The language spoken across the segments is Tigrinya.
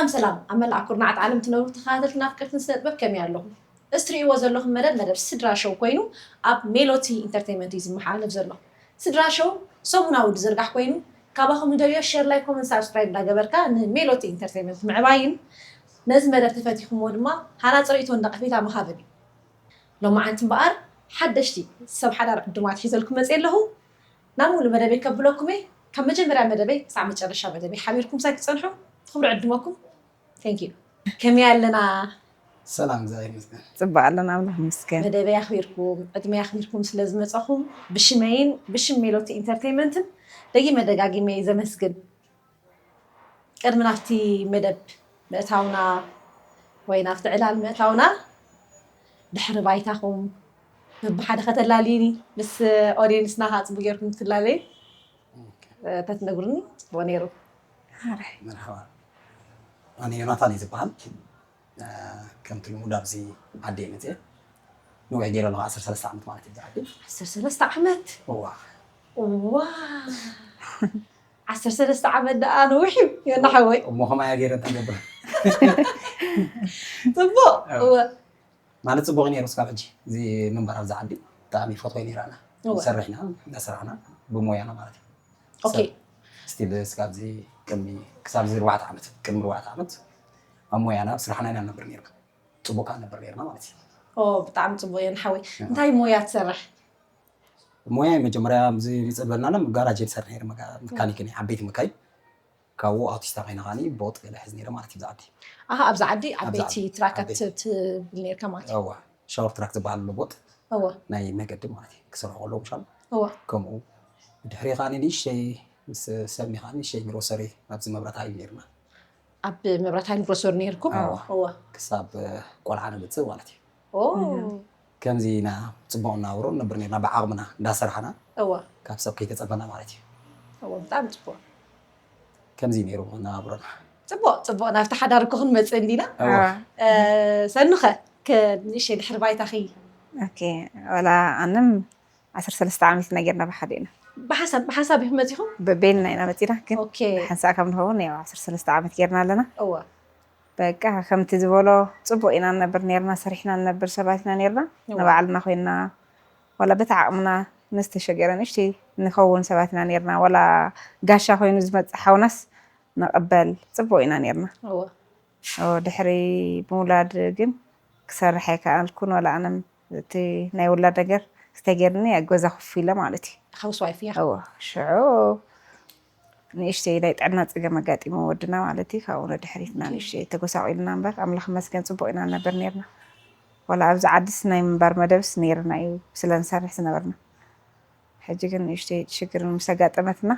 ሰላም ሰላም፣ ኣብ መላእ ኩርናዓት ዓለም ትነብሩ ተኸታተልትና ኣፍቀርትን ስነ ጥበብ ከመይ ኣለኹም? እዚ ትርእይዎ ዘለኹም መደብ፣ መደብ ስድራ ሾው ኮይኑ ኣብ ሜሎቲ ኢንተርቴይንመንት እዩ ዝመሓላለፍ ዘሎ። ስድራ ሾው ሰሙናዊ ዝዝርጋሕ ኮይኑ፣ ካባኹም ንደልዮ ሼር፣ ላይክ፣ ኮመንት፣ ሳብስክራይብ እንዳገበርካ ንሜሎቲ ኢንተርቴይንመንት ምዕባይን ነዚ መደብ ተፈቲኹምዎ ድማ ሃናፂ ርእይቶን ነቐፌታ ምሃብን እዩ። ሎማዓንቲ እምበኣር ሓደሽቲ ሰብ ሓዳር ዕዱማት ሒዘልኩም መፅየ ኣለኹ። ናብ ሙሉእ መደበይ ከብለኩም እየ። ካብ መጀመርያ መደበይ ክሳብ መጨረሻ መደበይ ሓቢርኩም ሳይ ክትፀንሑ ብኽብሪ ዕድመኩም። Thank you። ከመይ ኣለና? ሰላም፣ እግዚኣብሔር ይመስገን። ፅቡቅ ኣለና፣ ኣምላኽ ይመስገን። መደበይ ኣኽቢርኩም ዕድመይ ኣኽቢርኩም ስለ ዝመፀኹም ብሽመይን ብሽም ሜሎቲ ኢንተርቴይንመንትን ደጊመ ደጋጊመ እየ ዘመስግን። ቅድሚ ናብቲ መደብ ምእታውና ወይ ናብቲ ዕላል ምእታውና ድሕሪ ባይታኹም ብብሓደ ከተላልዩኒ ምስ ኦድየንስና ከዓ ፅቡቅ ጌርኩም ክትላለዩ ተትነግሩኒ ፅቡቅ ነይሩ። ሓራይ መርሓባ። ኣነ ዮናታን እየ ዝበሃል። ከምቲ ልሙድ ኣብዚ ዓዲ እየ መፅየ። ንውሕ ገይረ ኣለኹ፣ ዓሰርተ ሰለስተ ዓመት ማለት እዩ ኣብዚ ዓዲ። ዓሰርተ ሰለስተ ዓመት? እዋ። እዋ፣ ዓሰርተ ሰለስተ ዓመት ደኣ ነዊሕ እዩ። ዮና ሓወይ እሞ ከማያ ገይረ እንታይ ገብር? ፅቡቅ። እወ። ማለት ፅቡቅ ነይሩ ስጋብ ሕጂ እዚ ምንባር ኣብዚ ዓዲ ብጣዕሚ ይፈትወይ ነይረ። ኣና እወ። ሰርሕና እንዳሰራሕና ብሞያና ማለት እዩ። ኦኬ። ስቲል ስጋብ እዚ ቅድሚ ክሳብ እዚ ኣርባዕተ ዓመት ቅድሚ ኣርባዕተ ዓመት ኣብ ሞያና ኣብ ስራሕና ኢና ንነብር ነርና። ፅቡቅ ከዓ ንነብር ነርና ማለት እዩ። ኦ፣ ብጣዕሚ ፅቡቅ እየን ሓወይ። እንታይ ሞያ ትሰርሕ? ሞያ መጀመርያ እዚ ዝፀበልናና ጋራጅ እየ ዝሰርሕ ነይረ፣ መካ- መካኒክ እየ፣ ዓበይቲ መካይን። ካብኡ ኣውቲስታ ኮይነ ከዓኒ ቦጥ ገለ ሕዝ ነይረ ማለት እዩ ብዛዕዲ ኣሃ፣ ኣብዚ ዓዲ ኣብዚ ዓበይቲ ዓዲ። ትራካት ዓበይቲ። ትብል ነርካ ማለት እዩ። እዋ ሻወር ትራክ ዝበሃል ኣሎ ቦጥ እወ ናይ መገዲ ማለት እዩ ክሰርሑ ከለዉ ምሻሉ እወ። ከምኡ ድሕሪ ከዓኒ ንእሽተይ ምስ ሰሚ ከዓኒ ንእሽተይ ግሮሰሪ ኣብዚ መብራት ሃይል ነርና ኣብ መብራት ሃይል ግሮሰሪ ነርኩም? እወ። እወ ክሳብ ቆልዓ ንብፅእ ማለት እዩ። ኦ ከምዚ ኢና ፅቡቅ እናብሮ ንነብር ነርና ብዓቅምና እንዳሰራሕና እወ ካብ ሰብ ከይተፀበና ማለት እዩ። እወ። ብጣዕሚ ፅቡቅ። ከምዚ ነይሩ መነባብሮና። ፅቡቅ ፅቡቅ። ናብቲ ሓዳር እኮ ክንመፅእ እንዲና። እወ። እ፣ ሰኑኸ ከ ንእሽተይ ድሕሪ ባይታኺ? ኦኬ። ወላ ኣንም ዓሰርተ ሰለስተ ዓመት ኢና ጌርና ብሓደ ኢና። ብሓሳብ ብሓሳብ ኢኹም መፂኹም? በቤልና ኢና መፂና፣ ግን ኦኬ። ሓንሳእ ከም ንኸውን ያው ዓሰርተ ሰለስተ ዓመት ጌርና ኣለና። እወ በቃ ከምቲ ዝበሎ ፅቡቅ ኢና ንነብር ነርና፣ ሰሪሕና ንነብር ሰባት ኢና ነርና። እወ። ንባዕልና ኮይና ዋላ በቲ ዓቅምና ንዝተሸገረ ንእሽተይ ንኸውን ሰባት ኢና ነርና። ዋላ ጋሻ ኮይኑ ዝመፅእ ሓውናስ ንቅበል፣ ፅቡቅ ኢና ነርና። እወ ኦ፣ ድሕሪ ምውላድ ግን ክሰርሕ ኣይከኣልኩን። ዋላ ኣነም እቲ ናይ ውላድ ነገር ዝተገርኒ ኣብ ገዛ ኮፍ ኢለ ማለት እዩ። ሃውስ ዋይፍ እያ። እወ ሽዑ ንእሽተይ ናይ ጥዕና ፀገም ኣጋጢሙ ወድና ማለት እዩ። ካብኡ ንድሕሪትና ንእሽተይ ተጎሳቂልና እምበር ኣምላኽ መስገን ፅቡቅ ኢና ንነብር ነርና። ዋላ ኣብዚ ዓድስ ናይ ምንባር መደብስ ነይርና እዩ ስለ ንሰርሕ ዝነበርና። ሕጂ ግን ንእሽተይ ሽግር ምስ ኣጋጠመትና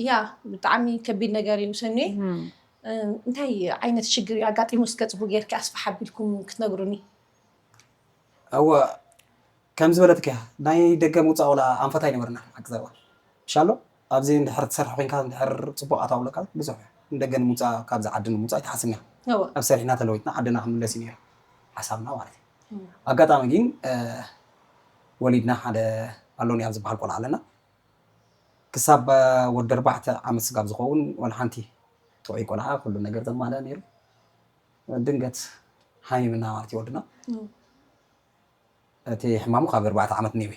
ያ ብጣዕሚ ከቢድ ነገር እዩ ሰኑየ። እንታይ ዓይነት ሽግር እዩ ኣጋጢሙ እስከ ፅቡቅ ጌርኪ ኣስፍሕ ኣቢልኩም ክትነግሩኒ? እወ ከም ዝበለትካ እያ ናይ ደገ ምውፃእ ወላ ኣንፈት ኣይነበርና ሓቂ ዘረባ ሻሎ ኣብዚ እንድሕር ትሰርሕ ኮይንካ እንድሕር ፅቡቅ ኣታው ኣለካ ብዙሕ እዩ ንደገ ንምውፃእ ካብዚ ዓዲ ንምውፃእ ኣይትሓስብና እወ ኣብ ሰሪሕና ተለዊጥና ዓድና ክንምለስ እዩ ነይሩ ሓሳብና ማለት እዩ ኣጋጣሚ ግን ወሊድና ሓደ ኣሎኒ ኣብ ዝበሃል ቆልዓ ኣለና ክሳብ ወዲ ኣርባዕተ ዓመት ስጋብ ዝኸውን ወላ ሓንቲ ጥዑይ ቆልዓ ኩሉ ነገር ዘማልአ ነይሩ ድንገት ሓሚምና ማለት እዩ ወድና እቲ ሕማሙ ካብ ኣርባዕተ ዓመት ነይሩ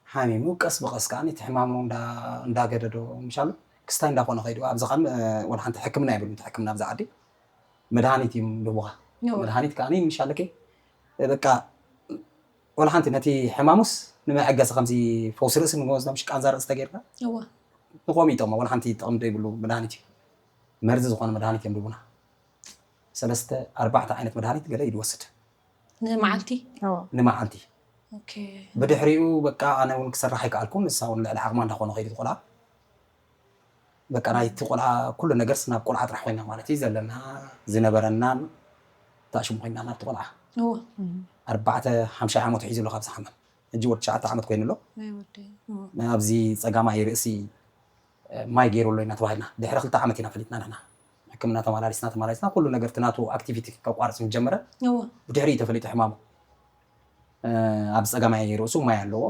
ሓሚሙ ቀስ ብቀስ ከዓ እቲ ሕማሙ እንዳገደዶ ምሻሉ ክስታይ እንዳኮነ ከይዱ ኣብዚ ከም ወላ ሓንቲ ሕክምና የብሉ እቲ ሕክምና ኣብዚ ዓዲ መድሃኒት እዮም ልቡካ መድሃኒት ከዓ ምሻለከ በቃ ወላ ሓንቲ ነቲ ሕማሙስ ንመዐገሲ ከምዚ ፈውሲ ርእሲ ንወስዶ ምሽ ቃንዛ ርእሲ ተገይርካ ንቆም ይጠቅሞ ወላ ሓንቲ ጥቅሚ ዘይብሉ መድሃኒት እዩ መርዚ ዝኾነ መድሃኒት እዮም ልቡና ሰለስተ ኣርባዕተ ዓይነት መድሃኒት ገለ ይድወስድ ንመዓልቲ ንመዓልቲ ኦኬ ብድሕሪኡ በቃ ኣነ እውን ክሰርሕ ኣይከኣልኩን ንሳ እውን ልዕሊ ዓቕማ እንዳኾነ ከይዱ ቆልዓ በቃ ናይቲ ቆልዓ ኩሉ ነገርስ ናብ ቆልዓ ጥራሕ ኮይና ማለት እዩ ዘለና ዝነበረናን ተኣሽሙ ኮይና ናብቲ ቆልዓ እወ ኣርባዕተ ሓምሻይ ዓመቱ ሒዙ ኣሎ ካብ ዝሓመም ሕጂ ወዲ ትሽዓተ ዓመት ኮይኑ ኣሎ ናይ ወደይ እወ ኣብዚ ፀጋማይ ርእሲ ማይ ገይሩ ኣሎ ኢና ተባሂልና ድሕሪ ክልተ ዓመት ኢና ፈሊጥና ንሕና ሕክምና ተመላሊስና ተመላሊስና ኩሉ ነገር እቲ ናቱ ኣክቲቪቲ ከቋርፅ ምስ ጀመረ እወ ብድሕሪ እዩ ተፈሊጡ ሕማሙ ኣብ ፀጋማይ ርእሱ ማይ ኣለዎ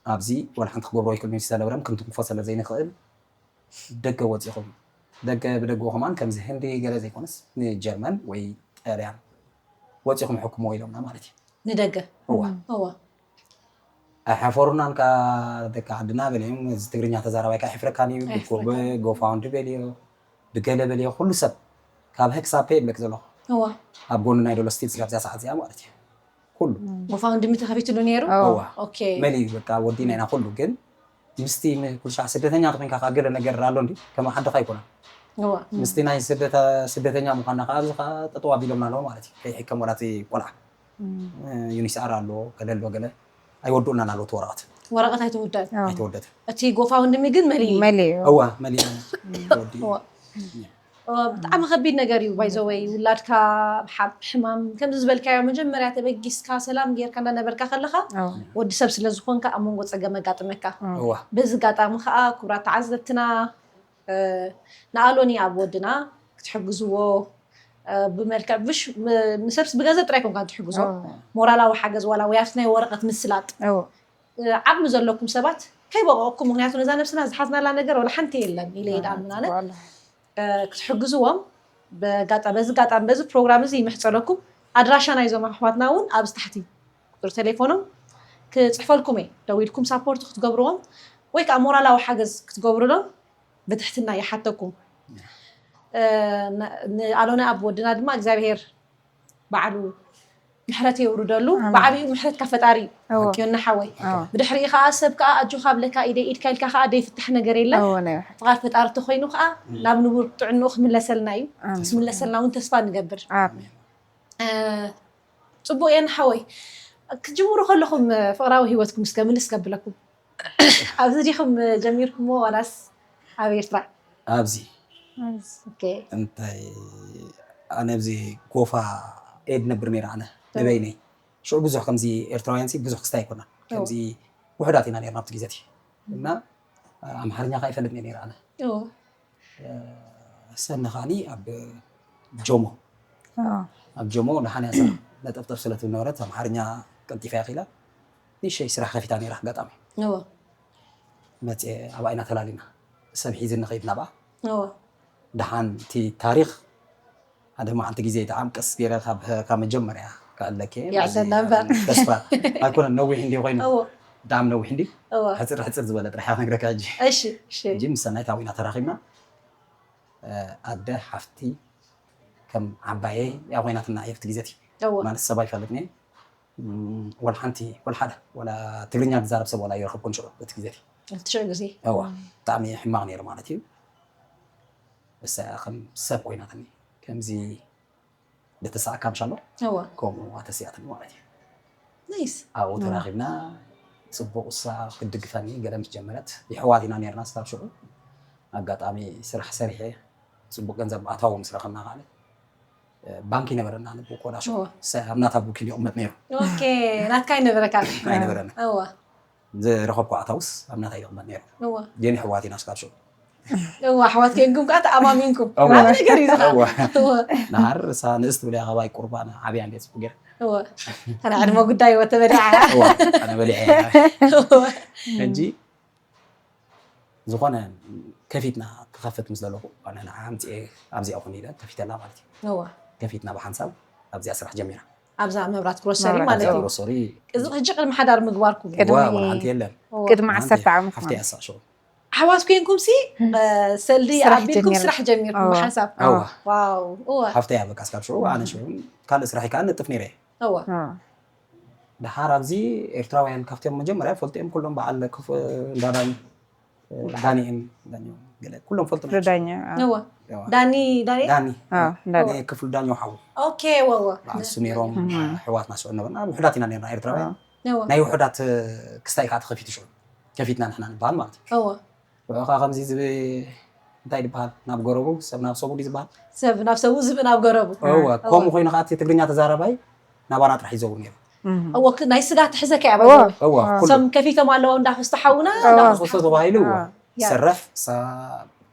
ኣብዚ ወላ ሓንቲ ክገብሮ ይክእል እዩ ስለነበረ ክንትንክፎ ስለ ዘይንክእል ደገ ወፂኹም ደገ ብደግኡ ከማን ከምዚ ህንዲ ገለ ዘይኮነስ ንጀርመን ወይ ጣልያን ወፂኹም ሕክምዎ ኢሎምና ማለት እዩ። ንደገ እዋ እዋ ኣይሓፈሩናን ከ ደቂ ዓድና በሊኦም እዚ ትግርኛ ተዛራባይ ከ ኣይሕፍረካን እዩ። ኣይሕፍረካን። ብጎፋውንዲ በሊዮ ብገለ በሊዮ ኩሉ ሰብ ካብ ሀ ክሳብ ፐ ይብለክ ዘለኹ እዋ ኣብ ጎኒ ናይ ደሎ ስቲል ስጋብ እዛ ሰዓት እዚኣ ማለት እዩ። ኩሉ ጎፋውንድሚ ተኸፊትሉ ነይሩ። እዋ። እዋ ኦኬ መሊኡ በቃ ወዲና ኢና ኩሉ ግን ምስቲ ም- ኩልሻ ስደተኛ ተኮይንካ ከኣ ገለ ነገር ኣሎ እንዲ ከም ዓድኻ ኣይኮነን። እዋ ምስቲ ናይ ስደተ- ስደተኛ ምዃንና ከኣ ኣብዚ ከኣ ጠጠው ኣቢሎምና ኣለዉ ማለት እዩ። ከይሕከም ወላ እቲ ቆልዓ ዩኒስኣር ኣሎ ገለ ኣሎ ገለ ኣይወድኡልናን ኣለዉ እቲ ወረቐት ወረቐት ኣይተወደን። አዎ። ኣይተወደተ እቲ ጎፋውንድሚ ግን መሊኡ እዩ። መሊኡ እዋ መሊኡ ወዲ እዋ። እዋ፣ ብጣዕሚ ከቢድ ነገር እዩ። ባይዘወይ ውላድካ ብሓ- ብሕማም ከምዚ ዝበልካዮ መጀመርያ ተበጊስካ ሰላም ጌርካ እንዳነበርካ ከለካ አዎ። ወዲ ሰብ ስለ ዝኾንካ ኣብ መንጎ ፀገም ኣጋጥመካ። እዋ በዚ ኣጋጣሚ ከዓ ክቡራት ተዓዘብትና እ፣ ንኣሎኒ ኣብ ወድና ክትሕግዝዎ እ፣ ብመልክዕ ብሽ ም- ንሰብስ ብገንዘብ ጥራይ ኮንካ ትሕግዞ አዎ። ሞራላዊ ሓገዝ ዋላ ወይ ኣብቲ ናይ ወረቐት ምስላጥ አዎ። እ፣ ዓቕሚ ዘለኩም ሰባት ከይበቐቕኩም ምክንያቱ ነዛ ነብስና ዝሓዝናላ ነገር ወላ ሓንቲ የለን ኢለ ይድኣምን ኣነ ዋላ። እ፣ ክትሕግዝዎም በጋጣ- በዚ ጋጣሚ በዚ ፕሮግራም እዚ ይምሕፀለኩም። ኣድራሻ ናይዞም ኣሕዋትና እውን ኣብዚ ታሕቲ ቁፅሪ ቴሌፎኖም ክፅሕፈልኩም እየ። ደዊልኩም ሳፖርት ክትገብርዎም ወይ ከዓ ሞራላዊ ሓገዝ ክትገብሩሎም ብትሕትና ይሓተኩም። እ፣ ን- ንኣሎነ ኣብ ወድና ድማ እግዚኣብሄር ባዕሉ ምሕረት የውርደሉ። ኣሜን። ብዓብዩ ምሕረት ካብ ፈጣሪ እዩ። እወ። ዮና ሓወይ እወ። ብድሕሪ ከዓ ሰብ ከዓ ኣጆኻ ብለካ ኢደ ኢድካ ኢልካ ከዓ ደይፍታሕ ነገር የለን። እወ፣ ናይ ውሕድ። ፍቓድ ፈጣሪ ተኮይኑ ከዓ ናብ ንቡር ጥዕንኡ ክምለሰልና እዩ። ኣሜን። ክምለሰልና እውን ተስፋ ንገብር። ኣሜን። እ፣ ፅቡቅ የን ሓወይ ክጅምሩ ከለኹም ፍቅራዊ ሂወትኩም እስከ ምልስ ከብለኩም ኣብዚ ዲኹም ጀሚርኩሞ ዋላስ ኣብ ኤርትራ? ኣብዚ ኦኬ። እንታይ ኣነ ኣብዚ ጎፋ ኤድ ነብር ነይረ ኣነ ንበይነይ ሽዑ ብዙሕ ከምዚ ኤርትራውያን ሲ ብዙሕ ክስታይ ኣይኮና ከምዚ ውሕዳት ኢና ነርና ኣብቲ ግዜ እቲ እና ኣምሓርኛ ከዓ ይፈልጥ ነይረ ኣነ ኦ፣ ሰኒ ከዓኒ ኣብ ጆሞ ኣዎ። ኣብ ጆሞ ንሓንያ ስራሕ ነጠፍጠፍ ስለ ትብል ነበረት ኣምሓርኛ ቀልጢፋ እያ ክኢላ ንእሽተይ ስራሕ ከፊታ ነይራ ኣጋጣሚ ኦ፣ መፅአ ኣብኣ ኢና ተላሊና ሰብ ሒዝኒ ከይድ ናብኣ ኦ፣ ደሓን እቲ ታሪክ ሓደ መዓልቲ ግዜ ይጠዓም ቀስ ገይረ ካብ ካብ መጀመርያ ከኣለኪ ይዕደልና እምበር። ተስፋ ኣይኮነን ነዊሕ እንዲ ኮይኑ ኦ፣ ብጣዕሚ ነዊሕ እንዲ ኦ፣ ሕፅር ሕፅር ዝበለ ጥራሕ ክነግረካ ሕጂ እሺ፣ እሺ፣ ሕጂ ምስ ሰናይት ኣዊና ተራኺብና ኣደ ሓፍቲ ከም ዓባየ እያ ኮይናትና ኣብቲ ግዜ እቲ ኦ፣ ማለት ሰብ ኣይፈልጥኒ ወላ ሓንቲ ወላ ሓደ ወላ ትግርኛ ዝዛረብ ሰብ ወላ ይረኸብኩን ሽዑ በቲ ግዜ እቲ እቲ ሽዑ ግዜ እዋ ብጣዕሚ ሕማቕ ነይሩ ማለት እዩ እሳ ከም ሰብ ኮይናትኒ ከምዚ ደተሳእካ ምሻሎ እወ ከምኡ ኣተሲኣትኒ ማለት እዩ ናይስ ኣብኡ ተራኺብና ፅቡቅ እሳ ክትድግፈኒ ገለ ምስ ጀመረት ይሕዋት ኢና ነርና ስታብ ሽዑ ኣጋጣሚ ስራሕ ሰሪሐ ፅቡቅ ገንዘብ ኣታዊ ምስ ረኸብና ከዓለ ባንክ ይነበረና ንብቆዳ ሽዑ እወ ሰ- ኣብ ናታ ቡኪን ይቕመጥ ነይሩ ኦኬ ናትካ ይነበረካ ኣይነበረና እወ ዝረኸብኩ ኣታውስ ኣብ ናታ ይቕመጥ ነይሩ እወ ግን ይሕዋት ኢና ስታብ ሽዑ እወ ኣሕዋት ኮይንኩም ከዓ ተኣማሚንኩም እወ። ዓቢ ነገር እዩ ዝኻ እወ እወ ናሃር እሳ ንእስቲ ብለያ ካባይ ቁርባና ዓብያ እንዴ ፅቡቅ ገይረ እወ ኣነ ዕድመ ጉዳይ እወ ተበሊዓ እወ ኣነ በሊዐ እወ ሕጂ ዝኾነ ከፊትና ክኸፍት ምስ ዘለኹ ኣነ ንዓ ኣምፅኤ ኣብዚኣ ኩን ኢለ ከፊተላ ማለት እዩ እወ ከፊትና ብሓንሳብ ኣብዚኣ ስራሕ ጀሚራ ኣብዛ መብራት ግሮሰሪ መብራት ማለት እዩ ግሮሰሪ እዚ ሕጂ ቅድሚ ሓዳር ምግባርኩም ቅድሚ- ወላ ሓንቲ የለን እወ ቅድሚ ሓንቲ- ዓሰርተ ዓመት ሓፍቲ ማለት ያሳ ሽዑ ኣሕዋት ኮይንኩም ሲ ሰልዲ ስራሕ ኣቢልኩም ጀሚርና። ስራሕ ጀሚርኩም እወ። ብሓንሳብ እወ ዋው እወ ሓፍቲ እያ በቃ ስካብ ሽዑ ኣነ ሽዑ ካልእ ስራሕ ከዓ ነጥፍ ነይረ እየ እወ እወ። ድሓር ኣብዚ ኤርትራውያን ካብቶም መጀመርያ ፈልጦም ኩሎም በዓል ክፍ- እንዳዳን ዳኒኤል ዳኛው ገለ ኩሎም ፈልጦም እዮም። ዳኛ እወ እወ። ዳኒ ዳኒ ዳኒ ኣዎ፣ ዳኒ። ናይ ክፍሉ ዳኛው ሓው ኦኬ እወ እወ በዓል ሱሜሮም ሕዋትና ሽዑ ነበርና ውሕዳት ኢና ነርና ኤርትራውያን እወ ናይ ውሕዳት ክስታይ ከዓ ተኸፊቱ ሽዑ ከፊትና ንሕና ንበሃል ማለት እዩ እወ ውዑ ከዓ ከምዚ ዝብ እንታይ ዝበሃል ናብ ገረቡ ሰብ ናብ ሰቡ ድዩ ዝበሃል ሰብ ናብ ሰቡ ዝብእ ናብ ገረቡ እወ ከምኡ ኮይኑ ከዓ እቲ ትግርኛ ተዛረባይ ናባና ጥራሕ ይዘውር ነይሩ እወ ክ- ናይ ስጋ ትሕዘካ እያ እወ። ባይዘወይ እወ ኩሉ ሰም ከፊቶም ኣለዎ እንዳፈስቱ ሓውና እወ። ክስቶ ተባሂሉ እወ እወ። ያ። ሰረፍ እሳ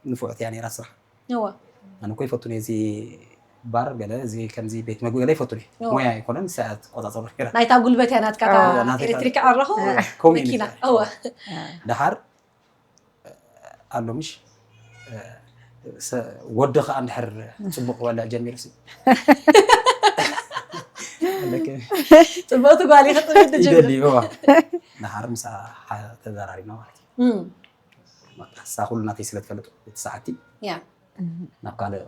ንፉዕት እያ ነይራ ስራሕ እወ ኣነ እኮ ይፈቱኒ እዚ ባር ገለ እዚ ከምዚ ቤት መግቢ ገለ ይፈቱኒ እወ። ሞያ ኣይኮነን ንሳ እያ ትቆፃፀሮ ነይራ ናይታ ጉልበት እያ ናትካ እታ እወ፣ ናተይ ኤሌክትሪክ ካልእ። ዓረኹ ከምኡ እዩ መኪና ነይሩ። እወ ድሓር ኣሎ ምሽ እ፣ ወዲ ከዓ እንድሕር ፅቡቅ ክበልዕ ጀሚሩ ሲ ኣለከ ፅብቕቲ ጓል ይኽጥምት ጀምር ይደሊ እዋ ንሓር ምሳ ተዘራሪብና ማለት እዩ። በቃ እሳ ኩሉ ናተይ ስለ ትፈልጥ እቲ ሰዓቲ ያ ናብ ካልእ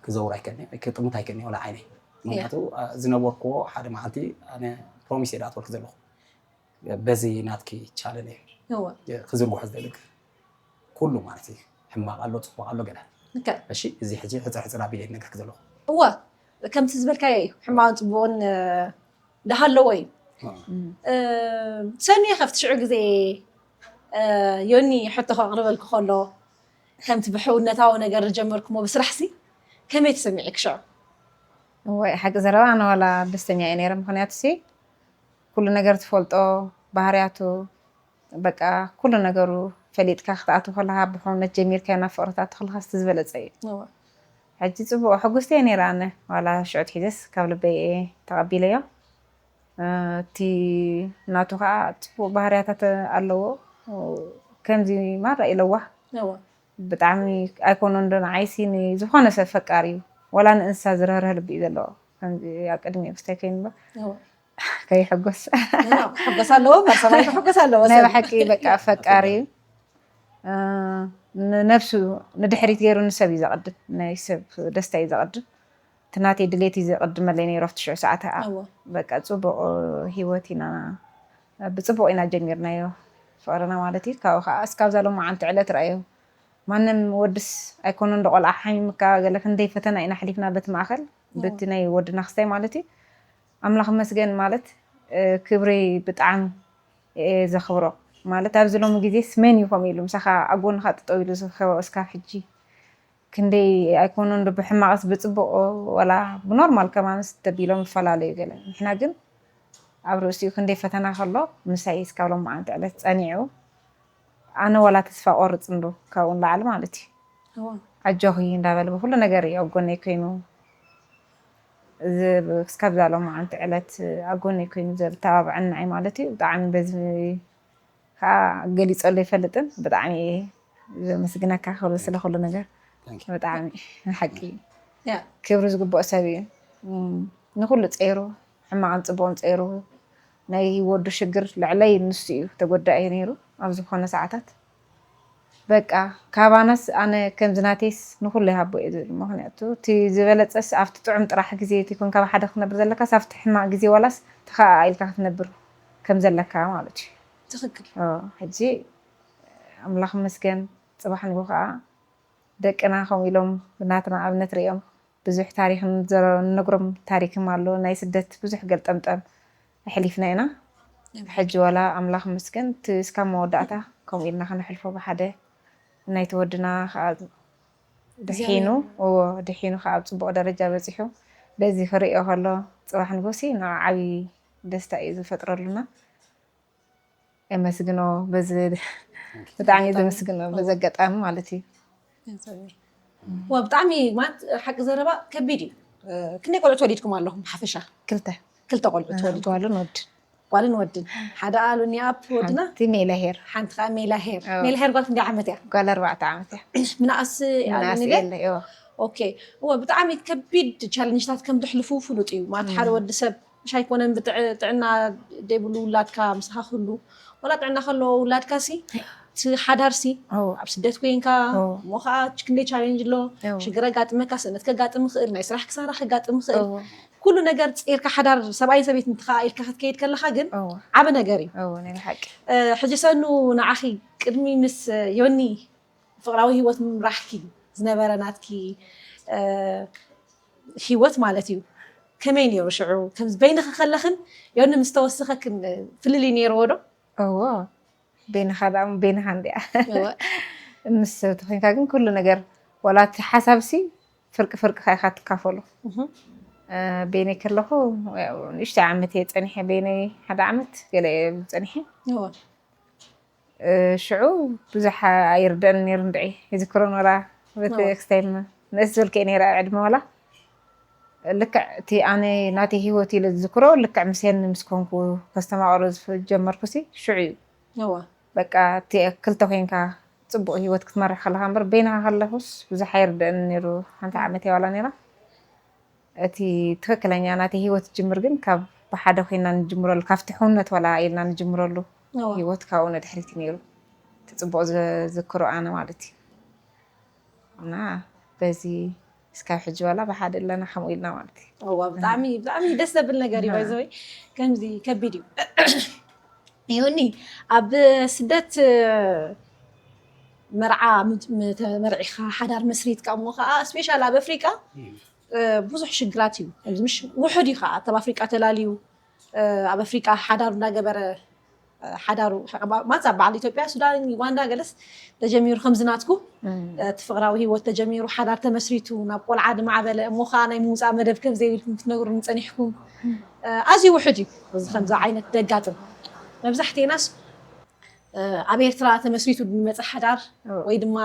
ክዘውር ኣይከኒ ክጥምት ኣይከኒ ወላ ዓይነይ ምክንያቱ ዝነበርክዎ ሓደ መዓልቲ ኣነ ፕሮሚስ እየ ዝኣትወልክ ዘለኹ በዚ ናትኪ ቻለል እየ እወ ክዝርግሖ ዝደልግ ኩሉ ማለት እዩ ሕማቕ ኣሎ ፅቡቕ ኣሎ ገለ ልከ እሺ እዚ ሕጂ ሕፅር ሕፅር ኣቢለ ይነግርክ ዘለኹ እወ ከምቲ ዝበልካዮ እዩ ሕማቕን ፅቡቕን እ፣ እንዳሃለዎ እዩ እ፣ ሰኒ ካብቲ ሽዑ ግዜ እ፣ ዮኒ ሕቶ ከቕርበልኩ ከሎ ከምቲ ብሕውነታዊ ነገር ዝጀመርኩሞ ብስራሕ ሲ ከመይ ተሰሚዑ ክሽዑ ወይ ሓቂ ዘረባ ኣነ ዋላ ደስተኛ እየ ነይረ ምክንያቱ ሲ ኩሉ ነገር ትፈልጦ ባህርያቱ በቃ ኩሉ ነገሩ ፈሊጥካ ክትኣቱ ከለካ ብሕውነት ጀሚርካ ናብ ፍቅሪ ትኣቱ ከለካ ስቲ ዝበለፀ እዩ ሕጂ ፅቡቅ ሕጉስቲ እየ ነይረ ኣነ ዋላ ሽዑ ትሒዘስ ካብ ልበይ እየ ተቀቢለዮ እቲ ናቱ ከዓ ፅቡቅ ባህርያታት ኣለዎ ከምዚ ማራ ኢለዋ ብጣዕሚ ኣይኮኖ እንዶ ንዓይሲ ንዝኮነ ሰብ ፈቃር እዩ ወላ ንእንስሳ ዝረህርህ ልቢ እዩ ዘለዎ ከምዚ ኣብ ቅድሚ ክስታይ ከይኑ ከይሕጎስ ሕጎስ ኣለዎ መርሰባይ ሕጎስ ኣለዎ ናይ ብሓቂ በቃ ፈቃር እዩ ንነብሱ ንድሕሪት ገይሩ ንሰብ እዩ ዘቐድም ናይ ሰብ ደስታ እዩ ዘቐድም እቲ ናተይ ድሌት እዩ ዘቐድመለይ ነይሩ ኣብቲ ሽዑ ሰዓት ከዓ በቃ ፅቡቕ ህይወት ኢና ብፅቡቕ ኢና ጀሚርናዮ ፍቕርና ማለት እዩ ካብኡ ከዓ እስካብዛ ሎማዓንቲ ዕለት ረኣዮ ማንም ወድስ ኣይኮነ እንዶ ቆልዓ ሓሚምካ ገለ ክንደይ ፈተና ኢና ኣሕሊፍና በቲ ማእኸል በቲ ናይ ወድና ክስታይ ማለት እዩ ኣምላኽ መስገን ማለት ክብሪ ብጣዕሚ እየ ዘኽብሮ ማለት ኣብዚ ሎሚ ግዜ ስመን እዩ ከምኡ ኢሉ ምሳኻ ኣጎንኻ ጠጠው ኢሉ ዝኸበ እስካብ ሕጂ ክንደይ ኣይኮኑ እንዶ ብሕማቕስ ብፅቡቕ ወላ ብኖርማል ከማንስ ተቢሎም ይፈላለዩ ገለ ንሕና ግን ኣብ ርእሲኡ ክንደይ ፈተና ከሎ ምሳይ እስካብ ሎማዓንቲ ዕለት ፀኒዑ ኣነ ዋላ ተስፋ ቆርፅ እንዶ ካብኡ ንላዕሊ ማለት እዩ ኣጆኺ እንዳበለ ብኩሉ ነገር እዩ ኣብ ጎነይ ኮይኑ እስካብዛ ሎማዓንቲ ዕለት ኣብ ጎነይ ኮይኑ ዘተባብዐኒ ንዓይ ማለት እዩ ብጣዕሚ በዚ ከዓ ገሊፀሉ ኣይፈልጥን ብጣዕሚ እየ ዘመስግነካ ክብሪ ስለ ኩሉ ነገር ብጣዕሚ ንሓቂ ክብሪ ዝግብኦ ሰብ እዩ ንኩሉ ፀይሩ ሕማቕን ፅቡቕን ፀይሩ ናይ ወዱ ሽግር ልዕለይ ንሱ እዩ ተጎዳኢ ነይሩ ኣብ ዝኾነ ሰዓታት በቃ ካባናስ ኣነ ከምዚ ናተይስ ንኩሉ ይሃቦ እየ ዝብል ምክንያቱ እቲ ዝበለፀስ ኣብቲ ጥዑም ጥራሕ ግዜ እቲ ኮንካ ብሓደ ክነብር ዘለካስ ኣብቲ ሕማቅ ግዜ ዋላስ ተኸኣ ኢልካ ክትነብር ከም ዘለካ ማለት እዩ ትኽክል ሕጂ ኣምላኽ መስገን ፅባሕ ንጎ ከዓ ደቅና ከምኡ ኢሎም ብናትና ኣብነት ሪኦም ብዙሕ ታሪክ ንነግሮም ታሪክም ኣሎ ናይ ስደት ብዙሕ ገልጠምጠም ኣሕሊፍና ኢና ሕጂ ዋላ ኣምላኽ መስገን እስካብ መወዳእታ ከምኡ ኢልና ከነሕልፎ ብሓደ ናይቲ ወድና ከዓ ድሒኑ እዎ ድሒኑ ከዓ ኣብ ፅቡቅ ደረጃ በፂሑ በዚ ክርእዮ ከሎ ፅባሕ ንጎሲ ንዓ ዓብዪ ደስታ እዩ ዝፈጥረሉና የመስግኖ በዚ ብጣዕሚ ዘመስግኖ በዚ ኣጋጣሚ ማለት እዩ ዋ ብጣዕሚ ማለት ሓቂ ዘረባ ከቢድ እዩ ክንደይ ቆልዑ ተወሊድኩም ኣለኹም ሓፈሻ ክልተ ክልተ ቆልዑ ተወሊድኩም ጓልን ወድ ጓልን ወድን ሓደ ኣሉኒ ኣብ ወድና ሓንቲ ሜላ ሄር ሓንቲ ከዓ ሜላ ሄር ሜላ ሄር ጓል ክንደይ ዓመት እያ ጓል ኣርባዕተ ዓመት እያ ምንኣስ ምንኣስ ኣሉኒ የለ እዎ ኦኬ እወ ብጣዕሚ ከቢድ ቻለንጅታት ከም ተሕልፉ ፍሉጥ እዩ ማለት ሓደ ወዲ ሰብ ምሽ ኣይኮነን ብጥዕና ደይብሉ ውላድካ ምሳኻ ክህሉ ወላ ጥዕና ከለዎ ውላድካ ሲ እቲ ሓዳር ሲ ኣብ ስደት ኮይንካ እሞ ከዓ ክንደይ ቻሌንጅ ኣሎ ሽግር ኣጋጥመካ ስእነት ከጋጥም ይኽእል ናይ ስራሕ ክሳራ ከጋጥም ይኽእል ኩሉ ነገር ፅርካ ሓዳር ሰብኣይን ሰበይት እንትከዓ ኢልካ ክትከይድ ከለካ ግን ዓበ ነገር እዩ ሕጂ ሰኑ ንዓኺ ቅድሚ ምስ ዮኒ ፍቕራዊ ህይወት ምምራሕኪ ዝነበረ ናትኪ ህይወት ማለት እዩ ከመይ ነይሩ ሽዑ ከምዚ በይንኺ ከለኽን ዮኒ ምስ ተወሰኸክን ፍልልይ ነይርዎ ዶ እዎ በይንኻ ደኣ በይንኻ እንዲያ ምስ ሰብ ተኮይንካ ግን ኩሉ ነገር ዋላ እቲ ሓሳብ ሲ ፍርቂ ፍርቂ ኢኻ ትካፈሉ በይነይ ከለኹ ንእሽተይ ዓመት እየ ፀኒሐ በይነይ ሓደ ዓመት ገለ እየ ፀኒሐ ሽዑ ብዙሕ ኣይርደእን ነይሩ እንድዒ ይዝክሮ ኖራ በቲ ክስታይ ንእስ ዝበልከ ነይረ ዕድመ ዋላ ልክዕ እቲ ኣነ ናተይ ህይወት ኢለ ዝዝክሮ ልክዕ ምስ ሄኒ ምስ ኮንኩ ከስተማቕሮ ዝጀመርኩ ሲ ሽዑ እዩ በቃ እቲ ክልተ ኮይንካ ጽቡቕ ህይወት ክትመርሕ ከለኻ እምበር፣ በይንኻ ከለኹስ ብዙሕ ኣይርድእን ነይሩ። ሓንቲ ዓመት እያ ዋላ ነይራ። እቲ ትኽክለኛ ናተይ ህይወት ዝጅምር ግን ካብ ብሓደ ኮይና ንጅምረሉ፣ ካብቲ ሕውነት ዋላ ኢልና ንጅምረሉ ህይወት ካብኡ ንድሕሪት እዩ ነይሩ። እቲ ጽቡቕ ዝዝክሮ ኣነ ማለት እዩ። እና በዚ እስካብ ሕጂ ዋላ ብሓደ ኣለና ከምኡ ኢልና ማለት እዩ። እዋ፣ ብጣዕሚ፣ ብጣዕሚ ደስ ዘብል ነገር እዩ። ባይዘወይ ከምዚ ከቢድ እዩ። ይሁኒ፣ ኣብ ስደት መርዓ፣ ም- ም- ተመርዒኻ ሓዳር መስሪትካ እሞ ከዓ፣ ስፔሻል ኣብ ኣፍሪቃ ብዙሕ ሽግራት እዩ። እዚ ምሽ ውሑድ እዩ ከዓ፣ ኣብ ኣፍሪቃ ተላልዩ፣ ኣብ ኣፍሪቃ ሓዳር እንዳገበረ፣ ሓዳሩ ማፃ በዓል ኢትዮጵያ፣ ሱዳን፣ ዩጋንዳ ገለስ ተጀሚሩ፣ ከምዚ ናትኩ እቲ ፍቕራዊ ህይወት ተጀሚሩ፣ ሓዳር ተመስሪቱ፣ ናብ ቆልዓ ድማዕበለ፣ እሞ ከዓ ናይ ምውፃእ መደብ ከም ዘይብልኩም ክትነግሩኒ ፀኒሕኩም። ኣዝዩ ውሑድ እዩ እዚ ከምዚ ዓይነት ደጋጥም። መብዛሕትናስ ኣብ ኤርትራ ተመስሪቱ ዝመፀ ሓዳር፣ ወይ ድማ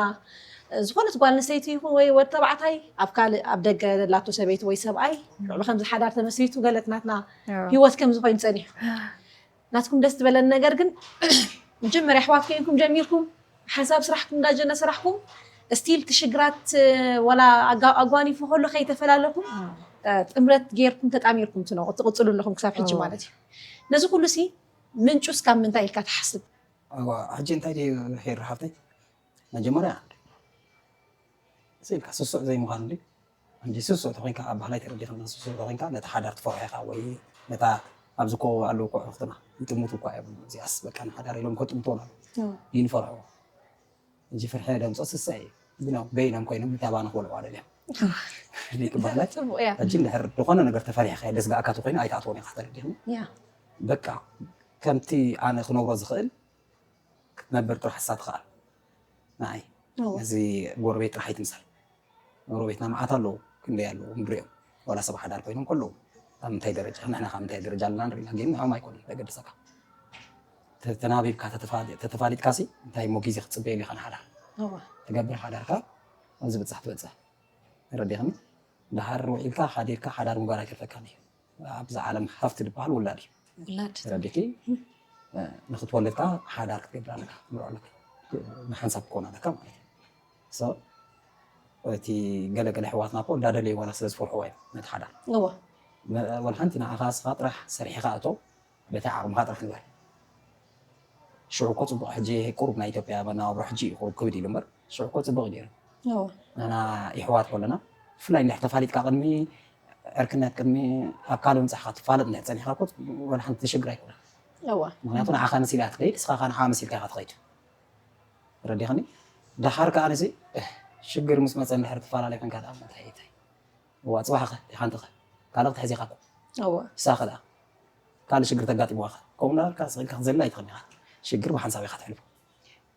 ዝኾነት ጓል ኣንስተይቲ ይኹን ወይ ወዲ ተባዕታይ ኣብ ካልእ፣ ኣብ ደገ ላቶ ሰበይቲ ወይ ሰብኣይ፣ ንዕኡ ከምዚ ሓዳር ተመስሪቱ፣ ገለት ናትና ህይወት ከምዚ ኮይኑ ፀኒሑ። ናትኩም ደስ ዝበለኒ ነገር ግን፣ መጀመርያ ኣሕዋት ኮይንኩም ጀሚርኩም፣ ሓንሳብ ስራሕኩም እንዳጀነ ሰራሕኩም፣ ስቲል ትሽግራት፣ ወላ ኣጋ- ኣጓኒፉ ከሎ ከይተፈላለኹም፣ ጥምረት ጌርኩም ተጣሚርኩም ትነቑ ትቕፅሉ ኣለኹም ክሳብ ሕጂ ማለት እዩ። ነዚ ኩሉ ሲ ምንጩስ ካብ ምንታይ ኢልካ ትሓስብ? ሕጂ እንታይ ድዩ ሄር ሓፍተይ፣ መጀመርያ ኢልካ ስሱዕ ዘይምዃን እንዲ እንዲ ስሱዕ ተኮይንካ፣ ኣብ ባህላይ ተረዲኽና፣ ስሱዕ ተኮይንካ ነቲ ሓዳር ትፈርሖ ኢኻ፣ ወይ ነታ ኣብዚ ኮ ኣለዉ ኮ ኣኽትና ይጥምቱ እኳ እዮም። እዚኣስ በቃ ንሓዳር ኢሎም ከጥምቶ ና ይንፈርሖ እንጂ ፍርሒ ደምፆ ስሳ እዩ። ግና በይኖም ኮይኖም እንታባና ክበልዑ ኣደልዮም ይቅባላት። ሕጂ እንድሕር ዝኾነ ነገር ተፈሪሕካ ደስጋእካ ተኮይኑ ኣይትኣትዎን ኢኻ፣ ተረዲኽኒ። በቃ ከምቲ ኣነ ክነብሮ ዝኽእል ክትነብር ጥራሕ እሳ ትኽኣል። ንዓይ እዚ ጎረቤት ጥራሕ ኣይትምሰል። ጎረቤትና መዓት ኣለዉ፣ ክንደይ ኣለዉ ንሪኦም። ዋላ ሰብ ሓዳር ኮይኖም ከለዉ ኣብ ምንታይ ደረጃ፣ ንሕና ካብ ምንታይ ደረጃ ኣለና ንርኢ ኢና፣ ግን ንዕኦም ኣይኮነን ዘገድሰካ። ተተናቢብካ ተተፋሊጥካ ሲ እንታይ እሞ ግዜ ክትፅበየሉ ኢኻ ንሓዳር ትገብር። ሓዳርካ ኣብዚ ብፃሕ ትበፅሕ። ረዲኽኒ ድሓር ውዒልካ ሓዲርካ ሓዳር ምግባር ኣይተርፈካን እዩ። ኣብዛ ዓለም ሃፍቲ ዝበሃል ውላድ እዩ። ውላድ ተረዲኺ? ንክትወልድ ከዓ ሓዳር ክትገብር ኣለካ፣ ክትምርዖ ኣለካ። ንሓንሳብ ክኾን ኣለካ ማለት እዩ። So፣ እቲ ገለገለ ኣሕዋትና እኮ እንዳደለዩ ዋላ ስለ ዝፈርሕዎ እዮም ነቲ ሓዳር። እወ። ወላ ሓንቲ ንዓኻ እስኻ ጥራሕ ሰሪሕኻ እቶ በቲ ዓቕምኻ ጥራሕ ንበር። ሽዑ እኮ ፅቡቕ፣ ሕጂ ቁሩብ ናይ ኢትዮጵያ መነባብሮ ሕጂ እዩ ቁሩብ ክብድ ኢሉ እምበር ሽዑ እኮ ፅቡቕ እዩ ነይሩ። ንሕና ይሕዋት ከለና ብፍላይ እንድሕር ተፋሊጥካ ቅድሚ ዕርክነት ቅድሚ ኣብ ካልእ ምብጻሕካ ትፋለጥ እንድሕር ጸኒሕካ እኮ ወላ ሓንቲ ሽግር ኣይኮነን። ምኽንያቱ ንዓኻ መሲላ እያ ትኸይድ፣ ንስኻ ከኣ ንዓኣ መሲልካ ኢኻ ትኸይድ። ተረዲኽኒ? ደሓር ከኣ ንሲ ሽግር ምስ መጸ እንድሕር ትፈላለዩ ኮንካ ደኣ እንታይ እንታይ? እዋ ጽባሕ ኸ ዲኻ ሓንቲ ኸ ካልእ ክትሕዝ ኢኻ እኮ። እዋ። ንስኻ ኸ ደኣ ካልእ ሽግር ተጋጢምዋ ኸ ከምኡ እንዳበልካ ስቕ ኢልካ ክትዘልል ኣይትኽእልን ኢኻ። ሽግር ብሓንሳብ ኢኻ ተሕልፎ።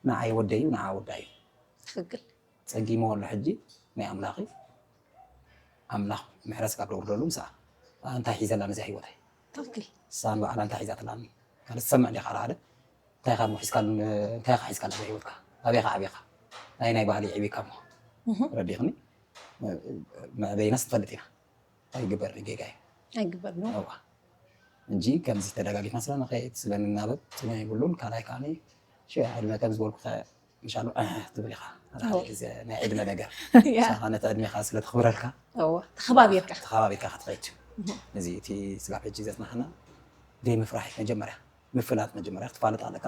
ንዓይ ወደይ እዩ፣ ንዓ ወዳ እዩ። ትኽክል። ጸጊምዎ ኣሎ ሕጂ ናይ ኣምላኽ እዩ። ኣምላኽ ምሕረት ስጋብ ደውርደሉ ምስኣ እንታይ ሒዘላ ነዚኣ ህይወተይ? ትኽክል። ንሳ ንባዕላ እንታይ ሒዛትላ? ማለት ትሰምዕ ዲኻ ሓደ ሓደ እንታይ ኢኻ እሞ ሒዝካሉ እንታይ ኢኻ ሒዝካላ ኣብ ህይወትካ? ኣበይ ኢኻ ዓቢኻ? ናይ ናይ ባህሊ ዕቢካ እሞ ረዲኽኒ? መዕበይናስ ትፈልጥ ኢና። ኣይግበር ጌጋ እዩ። ኣይግበር ነው። እዋ እንጂ ከምዚ ተደጋጊፍና ስለ ንኸይድ ስለ ንናበብ ጥቕሚ የብሉን። ካልኣይ ከዓኒ ሽዑ ዕድመ ከም ዝበልኩ ምሻሉ ትብል ኢኻ። ሓደ ሓደ ግዜ ናይ ዕድመ ነገር ንሳኻ ነቲ ዕድሜኻ ስለ ተኽብረልካ ተኸባቢርካ ተኸባቢርካ ክትኸይድ። እዚ እቲ ስጋብ ሕጂ ዘጽናሕና ደይ ምፍራሕ እዩ መጀመርያ። ምፍላጥ መጀመርያ ክትፋለጥ ኣለካ።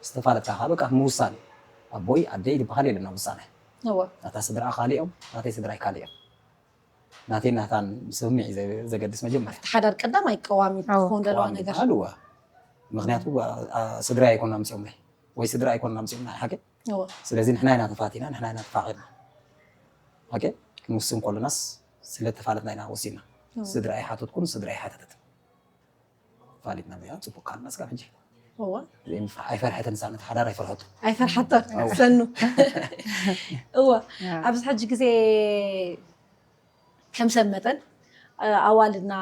ዝተፋለጥካ ከዓ በቃ ምውሳን ኣቦይ ኣደይ ዝበሃል የለና ውሳነ። ናታ ስድራ ካሊኦም ናተይ ስድራይ ካሊኦም ናተይ ናታን ስምምዕ እዩ ዘገድስ መጀመርያ። እቲ ሓዳር ቀዳማይ ቀዋሚ ክኸውን ዘለዎ ነገር። በሃል እወ። ምክንያቱ ስድራ ኣይኮና ምፅኦም ናይ ወይ ስድራ ኣይኮና ምፅኦም ናይ ሓቂ። ስለዚ ንሕና ኢና ተፋቲና ንሕና ኢና ተፋቂርና። ሓቂ ክንውስን ከለናስ ስለ ተፋለጥና ኢና ወሲና። ስድራ ኣይሓተትኩን ስድራ ኣይሓተተትን። ፋሊጥና ዚኣ ጽቡቅ ካልና ስጋብ ሕጂ እዋ። ኣይፈርሐትን ሳነት ሓዳር ኣይፈርሐቱ። ኣይፈርሐቶን ሰኑ እዋ። ኣብዚ ሕጂ ግዜ ከም ሰብ መጠን ኣዋልድና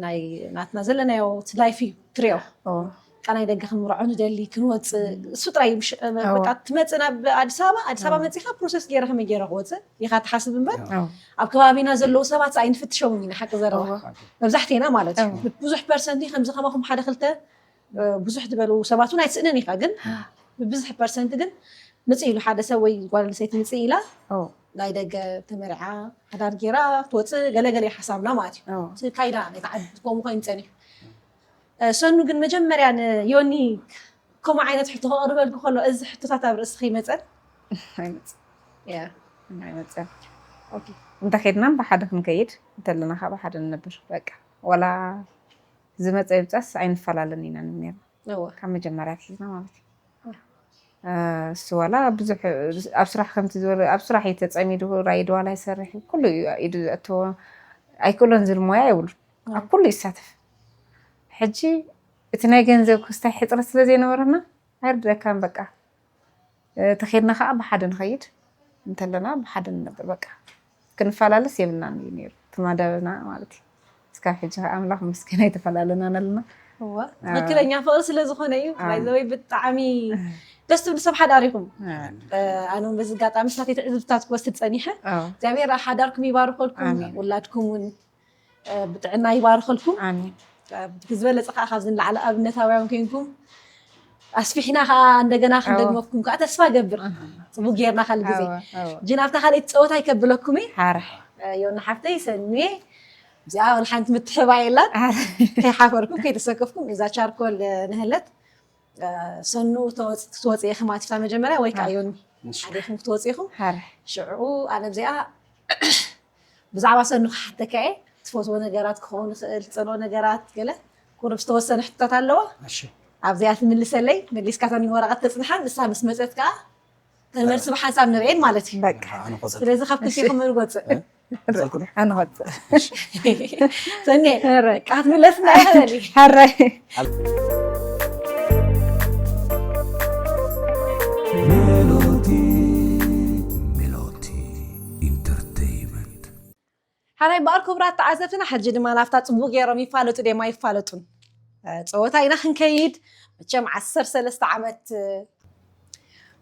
ናይ ናትና ዘለናዮ እቲ ላይፍ እዩ ትሪኦ። ቃ ናይ ደገ ክንምርዖ ንደሊ ክንወፅእ እሱ ጥራይ እዩ። በቃ ትመፅእ ናብ ኣዲስ ኣበባ ኣዲስ ኣበባ መፂኻ ፕሮሰስ ገይረ ከመይ ገይረ ክወፅእ ኢኻ ትሓስብ እምበር ኣብ ከባቢና ዘለዉ ሰባት ኣይንፍትሾምን ኢና ሓቂ ዘረባ መብዛሕቴና ማለት እዩ። ብዙሕ ፐርሰንቲ ከምዚ ከማኹም ሓደ ክልተ ብዙሕ ዝበሉ ሰባት እውን ኣይትስእንን ኢኻ ግን ብብዝሕ ፐርሰንቲ ግን ምጽእ ኢሉ ሓደ ሰብ ወይ ጓል ኣንስተይቲ ምጽእ ኢላ ናይ ደገ ተመርዓ ሓዳር ጌራ ክትወፅእ ገለገለ ሓሳብና ማለት እዩ። እቲ ካይዳ ናይቲ ዓዲ ከምኡ ኮይኑ ጸኒሑ። ሰኑ ግን መጀመርያ ንዮኒ ከምኡ ዓይነት ሕቶ ከቕርበልኩ ከሎ እዚ ሕቶታት ኣብ ርእስኺ ይመጸን? ኣይመፅእ። ኣይመፅእ። እንተ ኬድና ብሓደ ክንከይድ እንተለና ከዓ ብሓደ ንነብር በቃ ዋላ ዝመፀ ይብፀስ ኣይንፈላለን ኢና ንብል ነርና ካብ መጀመርያ ኣትሒዝና ማለት እዩ። እሱ ዋላ ብዙሕ ኣብ ስራሕ ከምቲ ዝበለ ኣብ ስራሕ እዩ ተፀሚዱ ራይድ ዋላ ይሰርሕ እዩ ኩሉ እዩ ኢዱ ዘእተዎ ኣይክእሎን ዝብል ሞያ የብሉን ኣብ ኩሉ ይሳተፍ። ሕጂ እቲ ናይ ገንዘብ ክስታይ ሕፅረት ስለ ዘይነበረና ኣይርድረካን በቃ ተኸድና ከዓ ብሓደ ንኸይድ እንተለና ብሓደ ንነብር በቃ ክንፈላለስ የብልናን እዩ ነይሩ እቲ መደብና ማለት እዩ። እስካብ ሕጂ ከዓ ኣምላኽ ይመስገን ኣይተፈላለናን ኣለና። እዋ ትኽክለኛ ፍቕሪ ስለ ዝኾነ እዩ። ባይዘወይ ብጣዕሚ ደስ ትብሉ ሰብ ሓዳር ኢኹም። ኣነ እውን በዚ ኣጋጣሚ ስታተይ ትዕዝብትታት ክወስድ ፀኒሐ። እግዚኣብሔር ሓዳርኩም ይባርኸልኩም፣ ውላድኩም እውን ብጥዕና ይባርኸልኩም። ኣሜን። ዝበለፀ ከዓ ካብዚ ንላዕሊ ኣብነታውያን ኮይንኩም ኣስፊሕና ከዓ እንደገና ክንደግመኩም ከዓ ተስፋ ገብር። ፅቡቅ ጌርና ካልእ ግዜ እጅ ናብታ ካልኣይቲ ፀወታ ይከብለኩም እየ። ሓራሕ ዮኒ ሓፍተይ ሰኑየ እዚኣ ወላ ሓንቲ ምትሕባይ የላን። ከይሓፈርኩም ከይተሰከፍኩም እዛ ቻርኮል ንህለት ሰኑ ክትወፅእ ኢኺ ማለት እታ መጀመርያ ወይ ከዓ ዮኒ ሓደ ኢኹም ክትወፅእ ኢኹም። ሽዑ ኣነ እዚኣ ብዛዕባ ሰኑ ክሓተካ እየ። ትፈትዎ ነገራት ክኸውን ይኽእል፣ ትፀልኦ ነገራት ገለ ቁሩብ ዝተወሰነ ሕቶታት ኣለዋ። ኣብዚኣ ትምልሰለይ፣ መሊስካ እተን ወረቐት ተፅንሓን ንሳ ምስ መፀት ከዓ ተን መልሲ ብሓንሳብ ንርእየን ማለት እዩ። ስለዚ ካብ ክልቲኹም መን ይጎፅእ? ኣነ ክወፅእ። ሰኒ ቃት ምለስና ይኸበል። ሓራይ ሜሎቲ ሜሎቲ ኢንተርቴይመንት ሓራይ በኣር ክቡራት ተዓዘብትና ሕጂ ድማ ናብታ ፅቡቅ ገይሮም ይፋለጡ ደማ ይፋለጡን ፀወታ ኢና ክንከይድ። መቸም ዓሰርተ ሰለስተ ዓመት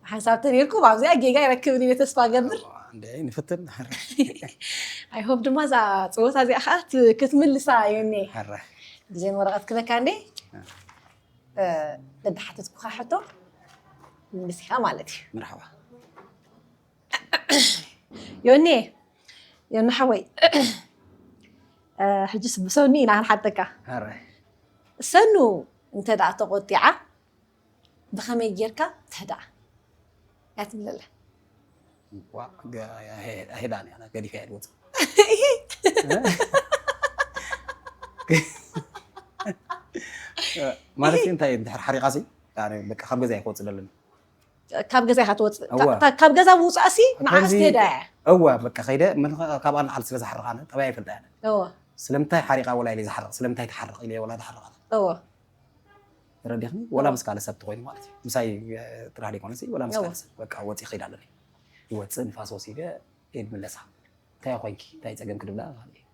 ሓንሳብ ተነይርኩም ኣብዚኣ ጌጋ ይረክብን ኢለ ተስፋ ገብር። ንፍትን። ኣይሆብ ድማ እዛ ፀወታ እዚኣ ከዓ ክትምልሳ ዮኒ። ግዜን ወረቐት ክበካ እንዴ? ደድሓተትኩኻ ሕቶ ምልስ ኢኻ ማለት እዩ። መርሓባ። ዮኒ ዮኒ ሓወይ ሕጂ ብሰኑ ኢና ክንሓተካ። ሰኑ እንተ ደኣ ተቆጢዓ ብኸመይ ጌርካ ትህድኣ እያ ትብለላ። ሄዳ ገዲፈ እያ ድወፅእ። ማለት እንታይ ድሕር ሓሪቃ ሲ በቃ ካብ ገዛ ይክወፅእ ዘለኒ። ካብ ገዛ ኢካ ትወፅእ። ካብ ገዛ ምውፃእ ሲ ንዓስ ትህዳ እያ። እወ በቃ ከይደ ካብኣ ንዓል ስለ ዝሓርቃ ጠባይ ይፈልጣ እያ። ስለምንታይ ሓሪቃ ወላ ኢለ ዝሓርቅ ስለምንታይ ትሓርቅ ኢለ ወላ ዝሓርቃ። ተረዲኽኒ? ወላ ምስ ካልእ ሰብ ተኾይኑ ማለት እዩ። ምሳይ ጥራሕ ዘይኮነሲ ወላ ምስ ካልእ ሰብ በቃ ወፂ ኸይድ ኣለኒ። ይወፅእ ንፋስ ወሲደ ኢድ ምለሳ። እንታይ ኮይንኪ? እንታይ ፀገም ክድብላ ማለት እዩ።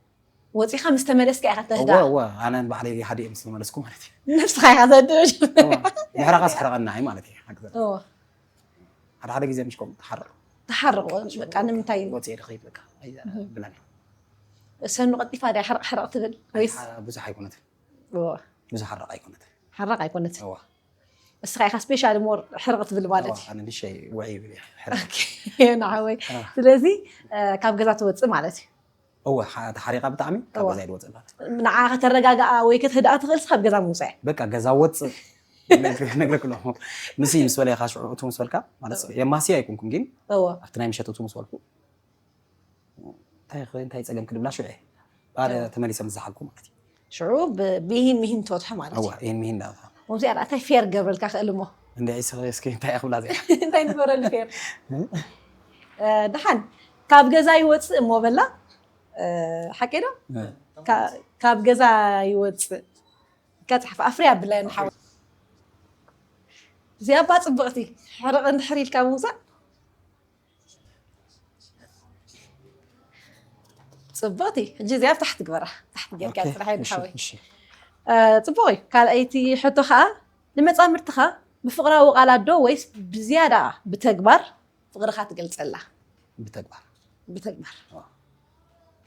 ወፂኻ ምስ ተመለስካ ኢኻ ተህዳ። እወ እወ ኣነ ንባዕለይ ሓዲኤ ምስ ተመለስኩ ማለት እዩ። ነብስኻ ኢኻ ዘድብ። እወ ድሕራኻ ስሕረቐና እዩ ማለት እዩ። ሓቂ ዘ- እወ ሓደ ሓደ ግዜ ምሽ ከምኡ ትሓርቕ። ትሓርቕ በቃ ንምንታይ ወፂ ድኸይድ በቃ ኣይብላን። ሰኑ ቀልጢፋ ድያ ሕርቕ ሕርቕ ትብል ወይስ? ብዙሕ ኣይኮነትን። እወ ብዙሕ ሓራቕ ኣይኮነትን። ሓራቕ ኣይኮነትን። እወ እስኻ ኢኻ ስፔሻሊ ሞር ሕርቕ ትብል ማለት እዩ። ኣነ ንሸይ ውዕይ ይብል እየ ሕርቕ። ኦኬ፣ ንዓወይ። ስለዚ ካብ ገዛ ትወፅእ ማለት እዩ። እወ ሓ- ተሓሪቓ ብጣዕሚ ካብ እወ። ገዛ ይድወፅእ ማለት እዩ። ንዓ ከተረጋግኣ ወይ ከተህድኣ ትኽእል ካብ ገዛ ምውፃእ። በቃ ገዛ ወፅእ ነግረክ ኣለኹ። ምስ ምስ በለ ኢኻ ሽዑ እቱ ምስ በልካ ማለት የማሲ ኣይኮንኩም ግን እወ። ኣብቲ ናይ ምሸት እቱ ምስ በልኩ እንታይ ኸ- እንታይ ፀገም ክድብላ ሽዑ እየ ባደ ተመሊሰ ምስ ዝሓልኩ ማለት እዩ። ሽዑ ብ- ብይን ምሂን ትወትሖ ማለት እወ እዩ። ይህን ምሂን ዳ ወዚኣ ደኣ እንታይ ፌር ገብረልካ ክእል እሞ እንደ እስኺ እስኪ እንታይ እኽብላ እዚኣ እንታይ ንገረሉ ፌር እ፣ ደሓን ካብ ገዛ ይወፅእ እሞ በላ እ፣ ሓቂ ዶ እ፣ ካ- ካብ ገዛ ይወፅእ ከፅሓፍ ኣፍርያ ብላይ ንሓው እዚኣ ባ ፅብቕቲ ሕርቕ እንድሕር ኢልካ ምውፃእ ፅብቕቲ ሕጂ እዚኣ ኣብ ታሕቲ ግበራ ታሕቲ ጌርካ ኦኬ፣ ጥራሕ እሺ፣ ይድሓወይ እሺ። ፅቡቅ እዩ ካልኣይቲ ሕቶ ከዓ ንመፃምድትኻ ብፍቅራዊ ቃላት ዶ ወይስ ብዝያዳ ብተግባር ፍቅርኻ ትገልፀላ ብተግባር ብተግባር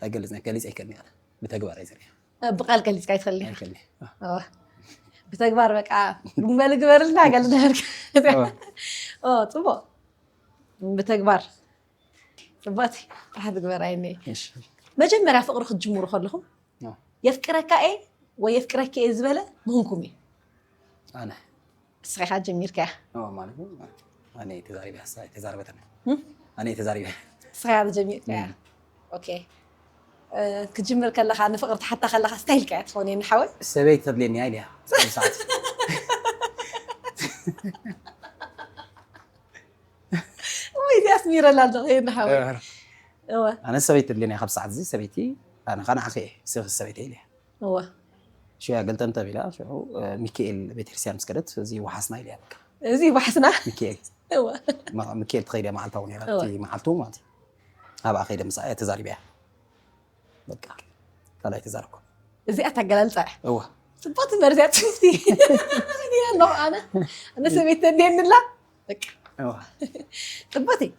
ኣይገልፅ ገሊፅ ኣይከልኒ ኣነ ብተግባር እየ ዘሪያ ብቃል ገሊፅካ ኣይትኸልኒ ኣይከልኒ ብተግባር በቃ ጉንበል ግበርልና ገል ነበርካ ፅቡቅ ብተግባር ጽባቲ ጥራሕ ትግበር ኣይኒ። እሺ መጀመርያ ፍቕሪ ክትጅምሩ ከለኹም አዎ። የፍቅረካ እየ ወይ የፍቅረኪ እየ ዝበለ ምንኩም እዩ። ኣነ እስኻ ጀሚርካያ። ኦ ማለት ነው። ኣነ ተዛሪበ ሳ ተዛርበተን እም? ኣነ ተዛሪበ እስኻ ጀሚርካያ። ኦኬ እ፣ ክጅምር ከለኻ ንፍቕሪ ትሓታ ከለኻ ስታይል ከያ ትኾን እየ ንሓወይ። ሰበይቲ ተድልየኒ እያ ኢልያ ሰዓት ወይ እዚ ኣስሚረላ ኣለኹ እየ ንሓወይ። እወ ኣነ ሰበይቲ ተድልየኒ እያ ካብ ሰዓት እዚ ሰበይቲ ኣነ ኸዓ ንዓኺ እየ ስኺ ሰበይቲ ኢልያ እወ ሽያ ገልጠምጠም ኢላ ሽዑ እ፣ ሚካኤል ቤተክርስትያን ምስ ከደት እዚ ወሓስና ኢልያ በቃ እዚ ባሕስና ሚካኤል እወ ማ- ሚካኤል ትኸይድ እያ መዓልታዊ ነይራ እወ። እቲ መዓልቱ ማለት እዩ ኣብኣ ከይደ ምሳኣ እያ ተዛሪበያ በቃ ካልኣይ ተዛረብኩ እዚኣ ታገላልፃ እያ። እወ ፅቡቅ ትምህርቲ እያ ትምህርቲ እያ ኣለኹ ኣነ ኣነ ሰበይቲ እንዲየንላ በቃ እወ ፅቡቅ እዩ።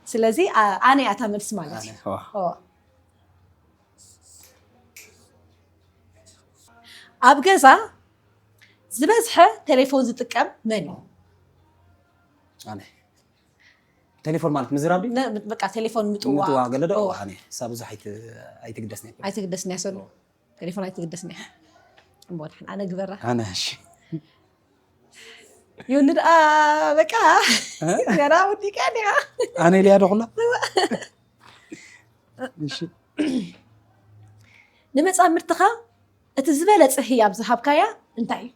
ስለዚ ኣ- ኣነ እያ እታ መልሲ ማለት እዩ። እወ ኦ። ኣብ ገዛ ዝበዝሐ ቴሌፎን ዝጥቀም መን እዩ? ኣነ ቴሌፎን ማለት ምዝራብ ድዩ ነ- በቃ ቴሌፎን ምጥዋ ምጥዋ ገለ ዶ ኦ፣ ኣነ ሳ ብዙሕ ኣይት- ኣይትግደስኒ ኣይትግደስኒ እያ ሰሉ ቴሌፎን ኣይትግደስኒ እያ። እሞ ድሓን ኣነ ግበራ ኣነ እሺ ይሁን ደኣ በቃ ገና ወዲቃ ዲኻ ኣነ ኢልያ ዶ ኩላ እሺ ንመጻምድትኻ እቲ ዝበለጸ ህያብ ዝሃብካያ እንታይ እዩ?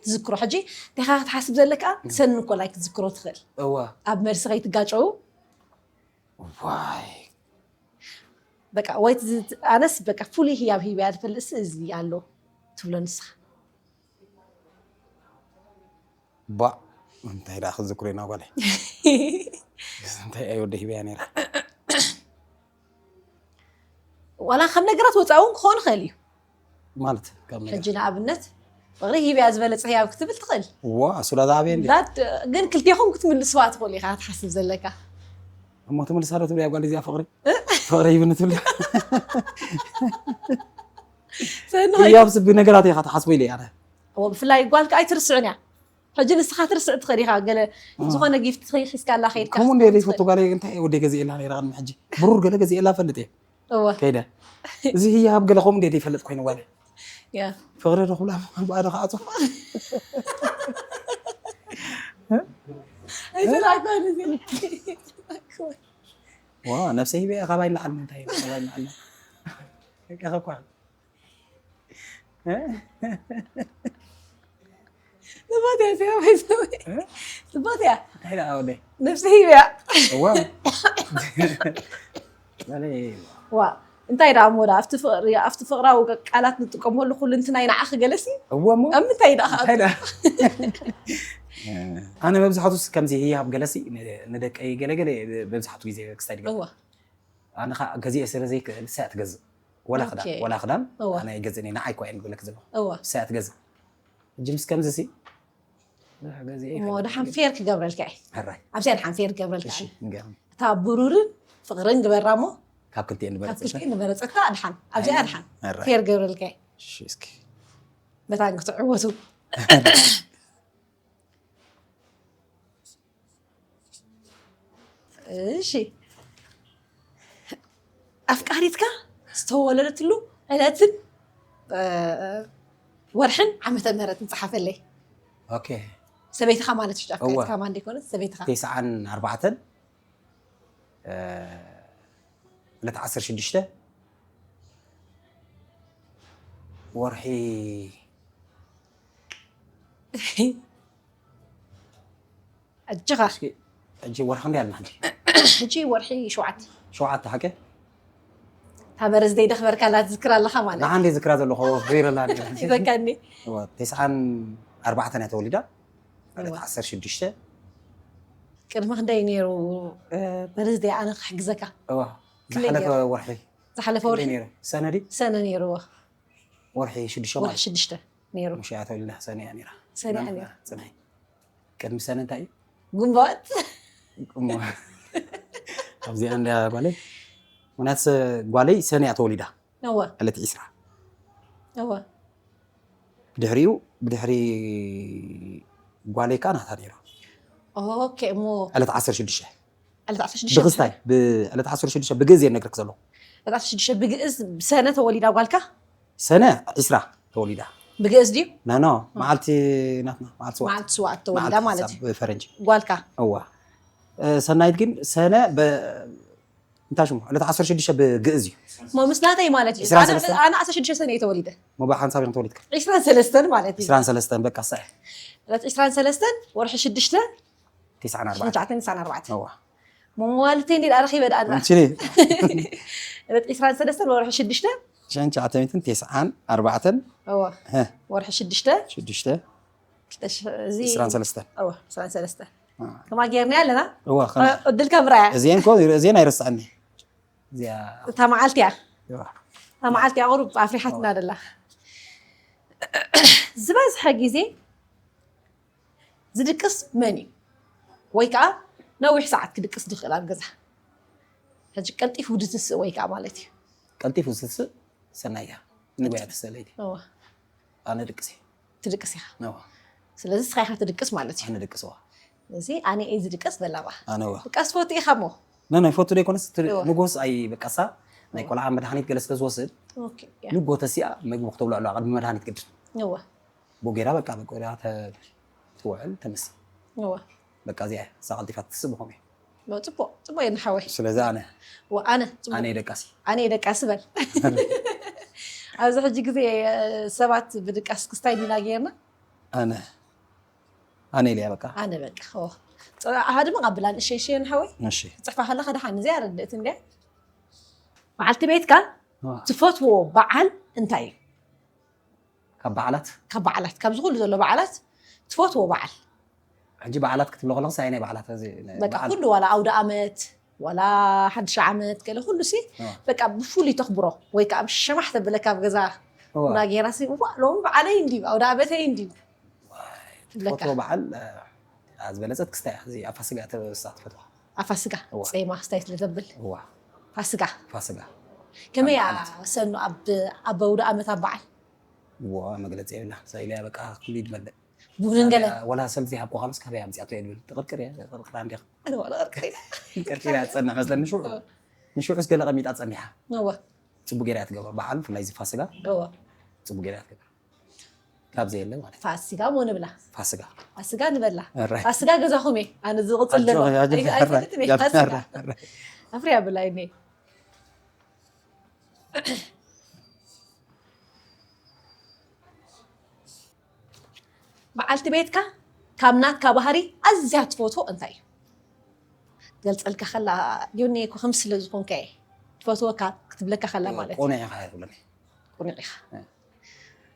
ትዝክሮ ሕጂ እንታይ ኢኻ ክትሓስብ ዘለካ ሰኒ እኮ ላይ ክትዝክሮ ትኽእል እወ ኣብ መልሲ ከይትጋጨው ዋይ በቃ ወይ ትዝ- ኣነስ በቃ ፍሉይ ህያብ ሂበያ ትፈልጥሲ እዚ ኣሎ ትብሎ ንስኻ ባ እንታይ ደኣ ክዝክሮ ኢና ጓለይ እንታይ ኣይ ወደ ሂበያ ነይራ ዋላ ካብ ነገራት ወፃኢ እውን ክኸውን ይኽእል እዩ ማለት ካብ ነገር ሕጂ ንኣብነት ፍቕሪ ሂበያ ዝበለፀ ህያብ ክትብል ትኽእል ዋ እሱ ዳ ዝዓበየ እንዲ ዳት ግን ክልቴኹም ክትምልስዋ ትኽእሉ ኢኻ ክትሓስብ ዘለካ እሞ ትምልሳ ዶ ትብልያ ጓል እዚኣ ፍቕሪ ፍቕሪ ይብኒ ትብል ሰኒ ህያብስ ብነገራት ኢኻ ትሓስቦ ኢለ ኣነ ብፍላይ ጓልካ ኣይትርስዕን እያ ሕጂ ንስኻ ትርስዕ ትኽእል ኢኻ ገለ ዝኾነ ጊፍት ሒዝካላ ከይድካ ከምኡ እንደ ዘይፈቱ ጓል እንታይ ወደ ገዚኤላ ነይራ ቅድሚ ሕጂ ብሩር ገለ ገዚኤላ ፈልጥ እየ እወ ከይደ እዚ ህያብ ገለ ከምኡ እንደ ዘይፈልጥ ኮይኑ ጓል ያ ፍቕሪ ዶ ኩላ ባዶ ከዓጾ ኣይተላእኮን እዚ ዋ ነብሰ ሂበ እያ ካባይ ንላዓል እንታይ ኢላ ካባይ ንላዓል ደቂኻ እኳ ጽቡቅ እያ እዚኣ ባይዘወይ ጽቡቅ እያ እንታይ ደኣ ወደይ ነብሲ ሂብ እያ እዋ በለይ ዋ እንታይ ደኣ እሞ ደኣ ኣብቲ ፍቕሪ ኣብቲ ፍቕራዊ ቃላት ንጥቀመሉ ኩሉ እንትና ይንዓኺ ገለሲ እዎ እሞ ኣብ ምንታይ ደኣ እንታይ ደኣ ኣነ መብዛሕቱስ ከምዚ ህያብ ገለሲ ንደቀይ ገለገለ መብዛሕቱ ግዜ ክስታይ ድገ እዋ ኣነ ከዓ ገዚኤ ስለ ዘይክእል ንሳ እያ ትገዝእ ወላ ክዳን ኦኬ። ወላ ክዳን እዋ። ኣነ ኣይገዝእን እየ ንዓይ እኳ እየ ንብለክ ዘለኹ እዋ ንሳ እያ ትገዝእ ሕጂ ምስ ከምዚ ሲ ገዚኤ እሞ ደሓን ፌር ክገብረልካ እየ ሕራይ ኣብዚኣ ደሓን ፌር ክገብረልካ እሺ እየ ንገርም እታ ብሩርን ፍቕርን ግበራ እሞ ካብ ክልቲኤን ካብ ንበለፅ ክልቲኤን ንበረፀካ ደሓን ኣብዚኣ ደሓን ሕራይ ፌር ገብረልካ እየ እሺ እስኪ መታን ክትዕወቱ እሺ ኣፍቃሪትካ ዝተወለደትሉ ዕለትን እ፣ ወርሕን ዓመተ ምህረትን ጸሓፈለይ ኦኬ ሰበይትኻ ማለት እዩ እዋ። ኣፍቃሪትካ ማለት ዘይኮነት ሰበይትኻ ተስዓን ኣርባዕተን እ፣ ዕለት ዓሰርተ ሽዱሽተ ወርሒ ኣጆኻ እስኪ ሕጂ ወርሒ እንዲ ኣለና ሕጂ ሕጂ ወርሒ ሸውዓተ ሸውዓተ ሓቂ እታ በረዝደይ ደኽበርካ ላ ትዝክር ኣለኻ ማለት ንዓ እንደ ዝክራ ዘለኹ ገይረላ ይበካኒ ተስዓን ኣርባዕተን እያ ተወሊዳ ዕለት እዋ። ዓሰርተ ሽዱሽተ ቅድሚ ክንደይ ነይሩ በረዝደይ ኣነ ክሕግዘካ እዋ ክንደይ ዝሓለፈ ነይሩ? ወርሒ ዝሓለፈ ክንደይ ወርሒ ነይሩ ሰነ ድዩ ሰነ ነይርዎ ወርሒ ሽዱሽተ ወርሒ ማለት ሽዱሽተ ነይሩ ሙሽ እያ ተወሊዳ ሰነ እያ ነይራ ሰነ እያ ነይራ። ፅናይ ቅድሚ ሰነ እንታይ እዩ ግንቦት እሞ ኣብዚኣ እንዳ ጓለይ ምክንያት ጓለይ ሰነ እያ ተወሊዳ እወ ዕለት ዒስራ እወ ብድሕሪኡ ብድሕሪ ጓለይ ከዓ ናታ ነይሩ ኦኬ እሞ ዕለት ዓሰርተ ሽዱሽተ ዕለት ዓሰርተ ሽዱሽተ ብክስታይ ብዕለት ዓሰርተ ሽዱሽተ ብግእዝ እየ ነግርክ ዘለኹ። ዕለት ዓሰርተ ሽዱሽተ ብግእዝ ብሰነ ተወሊዳ ጓልካ ሰነ ዒስራ ተወሊዳ። ብግእዝ ድዩ? ኖ ኖ መዓልቲ ናትና መዓልቲ ስዋዕት መዓልቲ ስዋዕት ተወሊዳ መዓልቲ ማለት ሒሳብ እዩ። ብፈረንጂ ጓልካ እዋ። እ፣ ሰናይት ግን ሰነ በ- እንታይ ሽሙ ዕለት ዓሰርተ ሽዱሽተ ብግእዝ እዩ። ሞ ምስ ናተይ ማለት እዩ። ዒስራን ኣነ- ሰለስተን? ኣነ ዓሰርተ ሽዱሽተ ሰነ እየ ተወሊደ። ሞ ብሓንሳብ ኢኹም ተወሊድካ ዒስራን ሰለስተን ማለት እዩ። ዒስራን ሰለስተን በቃ ሳይ ዕለት ዒስራን ሰለስተን ወርሒ ሽዱሽተ ትስዓን ኣርባዕተን ሽዱሽተ ትስዓን ኣርባዕተን እዋ። መዋልተይ እንዲ ዳረኺ በዳ ኣድራ እንችኒ ዕለት ዒስራን ሰለስተን ወርሒ ሽዱሽተ ሸንቻ ዓተሚትን ትስዓን ኣርባዕተን እወ ሀ፣ ወርሒ ሽዱሽተ ሽዱሽተ ክልተ ሺሕ- እዚ ዒስራን ሰለስተን እወ ዒስራን ሰለስተን ከማ ጌርና ኣለና እዋ ከመ- ዕድል ከምራያ እዚአን እኮ እዚአን ኣይረስዐኒ እዚኣ እታ መዓልቲ እያ እዋ። እታ መዓልቲ እያ ቁሩብ ኣፍሪሓትና ደላ ዝበዝሐ ግዜ ዝድቅስ መን እዩ ወይ ከዓ ነዊሕ ሰዓት ክድቅስ ዝኽእል ኣብ ገዛ ሕጂ ቀልጢፉ ድትስእ ወይ ከዓ ማለት እዩ ቀልጢፉ ዝትስእ ሰናይ እያ ንጉያ ትስእ ለይቲ እወ ኣነ ድቅስ እየ ትድቅስ ኢኻ ነዋ ስለዚ ንስኻ ኢኻ ትድቅስ ማለት እዩ ኣነ ድቅስ እዋ እዚ ኣነ እየ ዝድቅስ በላባ ኣነ እዋ ድቃስ ትፈቱ ኢኻ ሞ ነነ ይፈቱ ደይኮነስ እዋ። ንጎስ ኣይ በቃሳ ናይ ቆልዓ መድሃኒት ገለ ስለ ዝወስድ ኦኬ ያ ንጎ ተሲኣ ምግቢ ክተብሎ ኣለዋ ቅድሚ መድሃኒት ግድን እወ ቦጌራ በቃ በቆዳ ትውዕል ተመሲ እወ በቃ እዚኣ እያ። እሳ ቀልጢፋ ትስእ ብኸምኡ እዩ ሞ ጽቡቅ ጽቡቅ የንሓወይ ስለዚ ኣነ ወ ኣነ ጽቡቅ ኣነ እየ ደቃሲ ኣነ እየ ደቃስ በል ኣብዚ ሕጂ ግዜ ሰባት ብድቃስ ክስታይ ዲና ጌርና ኣነ ኣነ ኢለያ በቃ ኣነ በቃ ኦ። ጽ- ኣሃ ድማ ኣብላ ንእሸይ እሸይ ንሓወይ እሺ ጽሕፋ ከለኻ ደሓን እዚኣ ርድእት እንድያ በዓልቲ ቤትካ ዋ። ትፈትዎ በዓል እንታይ እዩ ካብ በዓላት ካብ በዓላት ካብዚ ኩሉ ዘሎ በዓላት ትፈትዎ በዓል ሕጂ በዓላት ክትብሎ ከለኹ ሳይ ናይ በዓላት እዚ ናይ በቃ በዓል- ኩሉ ዋላ ኣውደ ኣመት ዋላ ሓድሽ ዓመት ገለ ኩሉ ሲ ዋ። በቃ ብፍሉይ ተኽብሮ ወይ ከዓ ሸማሕ ተብለካ ኣብ ገዛ ዋ። ናጌራ ሲ ዋ ሎሚ በዓለይ እንድዩ ኣውደ ኣመተይ እንድዩ ትብለካ ትፈትዎ በዓል እ፣ ዝበለፀት ክስታይ እያ እዚ ኣብ ፋሲጋ ተበሳ ትፈትዋ ኣብ ፋሲጋ እዋ። ፀይማ ክስታይ ስለ ዘብል እዋ ፋሲጋ ፋሲጋ ከመይ ኣብ ሰኑ ኣብ ኣብ ኣውደ ኣመት ኣብ በዓል እዋ መግለፂ የብላ ሳይለያ በቃ ኩሉ ይድመልእ ቡንን ገለ ወላ ሰብ ዘይሃብኩ ካልስ ካበይ ኣምፅኣቶ የብል ትቕርቅር እያ ትቕርቅር እንዲኻ ኣነ ዋላ ቅርቅር ኢለ ቅርቅር እያ ትፀንሕ መስለኒ ንሽዑ ንሽዑስ ገለ ቀሚጣ ፀኒሓ እወ ፅቡቅ ገይራ እያ ትገብራ በዓል ብፍላይ እዚ ፋሲጋ እወ ፅቡቅ ገይራ እያ ትገብራ ካብ ዘየለ ማለት እዩ። ፋሲጋ ሞ ንብላ ፋሲጋ ፋሲጋ ንበላ እረ ፋሲጋ ገዛኹም እየ ኣነ ዝቕፅል ዘሎ ኣጆኺ፣ ኣጆኺ፣ ኣይ- እረ፣ ኣይፈልጥን እየ እረ፣ ፋሲጋ እረ፣ እረ። ኣፍርያ ብላ እኔ በዓልቲ ቤትካ ካብ ናትካ ባህሪ ኣዝያ ትፈትዎ እንታይ እዩ ገልፀልካ ከላ ዮኒ እኮ ከም ስለ ዝኾንካ እየ ትፈትወካ ክትብለካ ከላ ማለት እዩ ቁኑዕ ኢኻ እያ ትብለኒ ቁኑዕ ኢኻ እ።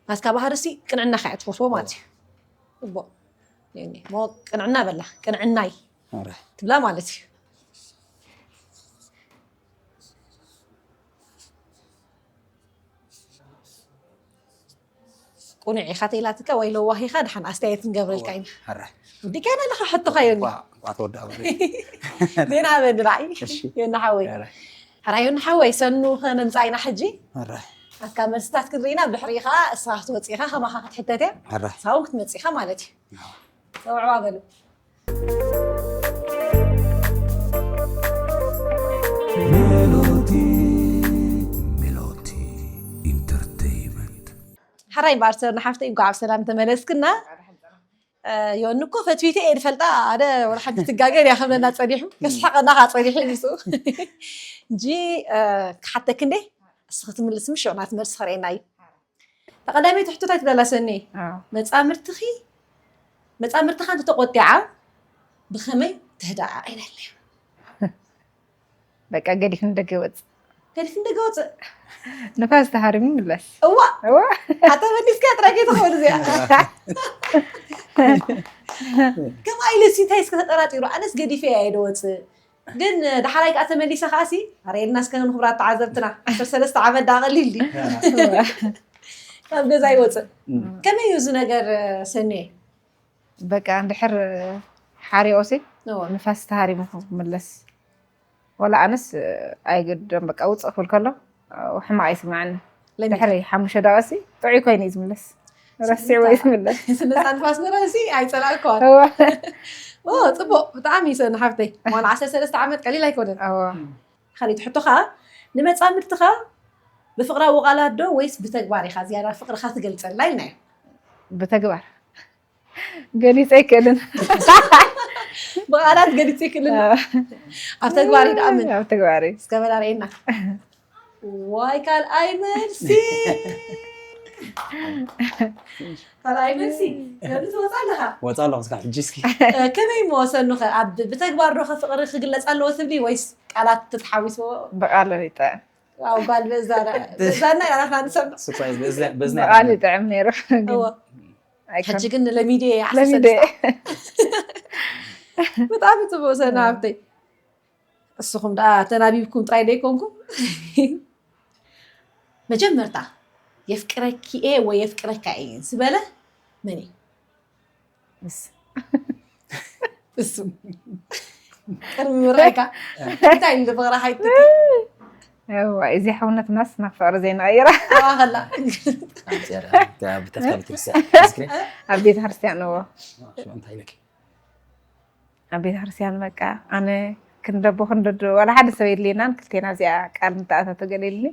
ናትካ ባህሪ ሲ ቅንዕናኻ እያ ትፈትዎ ማለት እዩ እቦ ዮኒ ሞ ቅንዕና በላ ቅንዕናይ እረ ትብላ ማለት እዩ ቁኑዕ ኢኻ ተይላትካ ወይ ለዋህ ኢኻ ድሓን ኣስተያየት ንገብረልካ ኢና እረ ወዲካና ኣለኻ ሕቶኻ ዮኒ እንኳዕ እንኳዕ ተወዳእ በሉ ዜና በኒ ራእይ እሺ። ዮኒ ሓወይ እረ ሕራይ ዮኒ ሓወይ ሰኑ ከነምፃ ኢና ሕጂ እረ ኣካ መልስታት ክንርኢ ኢና ድሕሪ ኢኻ እስኻ ክትወፅእ ኢኻ ከማኻ ክትሕተት እያ እረ ሳውን ክትመፅእ ኢኻ ማለት እዩ ፀውዕዋ በሉ ሜሎቲ ሜሎቲ ኢንተርቴይመንት ሕራይ ባርተር ንሓፍተይ እንኳዕ ኣብ ሰላም ተመለስክና ዮኒ እኮ ፈትዊተ እየ ዝፈልጣ ኣደ ወላ ሓንቲ ትጋገር እያ ከምለና ፀኒሑ ከስሓቀና ከዓ ፀኒሑ እዩ ንሱ እንጂ ክሓተክ እንዴ እስኺ ትምልስ ምሽ ናት መልሲ ከርእየና እዩ ተቐዳመይቲ ሕቶ እንታይ ትብለላ ሰኒ መፃምርትኺ መፃምርትኻ እንተተቆጢዓ ብኸመይ ተህዳኣ ኣይናለያ በቃ ገዲፍ ንደገ ወፅእ ገዲፍ ንደገ ወፅእ ንፋስ ተሃሪሙ ምለስ እዋ እዋ ኣታ መሊስካ ጥራይ ከይትኸውን እዚኣ ከምኣ ኢለ ሲ እንታይ እስከ ተጠራጢሩ ኣነስ ገዲፈ እያ ዶ ወፅእ ግን ዳሕራይ ከዓ ተመሊሰ ከዓ ሲ ኣረ ኢልና እስከ ንክብራት ተዓዘብትና ዓሰርተ ሰለስተ ዓመት ዳቐሊል ድዩ ካብ ገዛ ይወፅእ ከመይ እዩ እዚ ነገር ሰኒ በቃ እንድሕር ሓሪኦሲ ንፋስ ተሃሪሙ ክምለስ ወላ ኣነስ ኣይገድዶም በቃ ውፅእ ክብል ከሎ ሕማቕ ይስምዓኒ ድሕሪ ሓሙሽተ ደቂሲ ጥዑይ ኮይኑ እዩ ዝምለስ ረሲዕዎ እዩ ዝምለስ። ስነ ጻንፋስ ንረሲ ኣይጸላእኳን። እወ። ኦ፣ ጽቡቕ፣ ብጣዕሚ እዩ ሰኒ ሓፍተይ። ዋላ ዓሰርተ ሰለስተ ዓመት ቀሊል ኣይኮነን። እወ። ካልእ ሕቶ ኸኣ፣ ንመጻምድትኻ ብፍቕራዊ ቃላት ዶ ወይስ ብተግባር ኢኻ ዝያዳ ፍቕርኻ ትገልጸላ ኢልናዮ? ብተግባር። ገሊጸ ኣይክእልን። ብቓላት ገሊጸ ኣይክእልን። ኣብ ተግባር እዩ ደኣ ምን? ኣብ ተግባር እዩ። እስከ በል ኣርእየና። ዋይ ካልኣይ መልሲ። ካልኣይ መልሲ። ገሉ ትወጻ ኣለኻ? ወጻ ኣለኹ እስካብ ሕጂ እስኪ። እ፣ ከመይ እሞ ሰኑ ኸ ኣብ ብተግባር ዶ ኸ ፍቕሪ ክግለጽ ኣለዎ ትብሊ ወይስ ቃላት ተተሓዊስዎ? ብቓል ይጥዕም። ዋው፣ ጓል በዛ ረ-፣ በዛና ኢና ንሕና ንሰምዕ። ሱፕራይዝ፣ በዝና፣ በዝና ብቓል ይጥዕም ነይሩ፣ ግን እወ። ኣይኮን። ሕጂ ግን ለሚደ እየ፣ ዓሰርተ ሰለስተ። ለሚደ። ብጣዕሚ ጽቡቕ ሰና እወ። ሃብተይ። እስኹም ደኣ ተናቢብኩም ጥራይ ደይኮንኩም? መጀመርታ የፍቅረኪ እየ ወይ የፍቅረካ እየ ዝበለ መን እዩ? እሱ። እሱ። ቅድሚ ምርኣይካ እንታይ ኢሉ ፍቕራ ሓይትኪ? እዋ፣ እዚ ሕውነትናስ ናብ ፍቕሪ ዘይንቐይራ። ኣዋ ከላ። ኣምፅያ ደኣ፣ እታ ብተፍታ ቤተክርስትያን፣ እስክሪን። ኣብ ቤተክርስትያን፣ እዎ። ሽዑ እንታይ ኢለኪ? ኣብ ቤተክርስትያን በቃ፣ ኣነ ክንደቦ ክንደዶ፣ ዋላ ሓደ ሰብ የድልየናን፣ ክልቴና እዚኣ ቃል ንተኣታቶ ገለ ኢልኒ።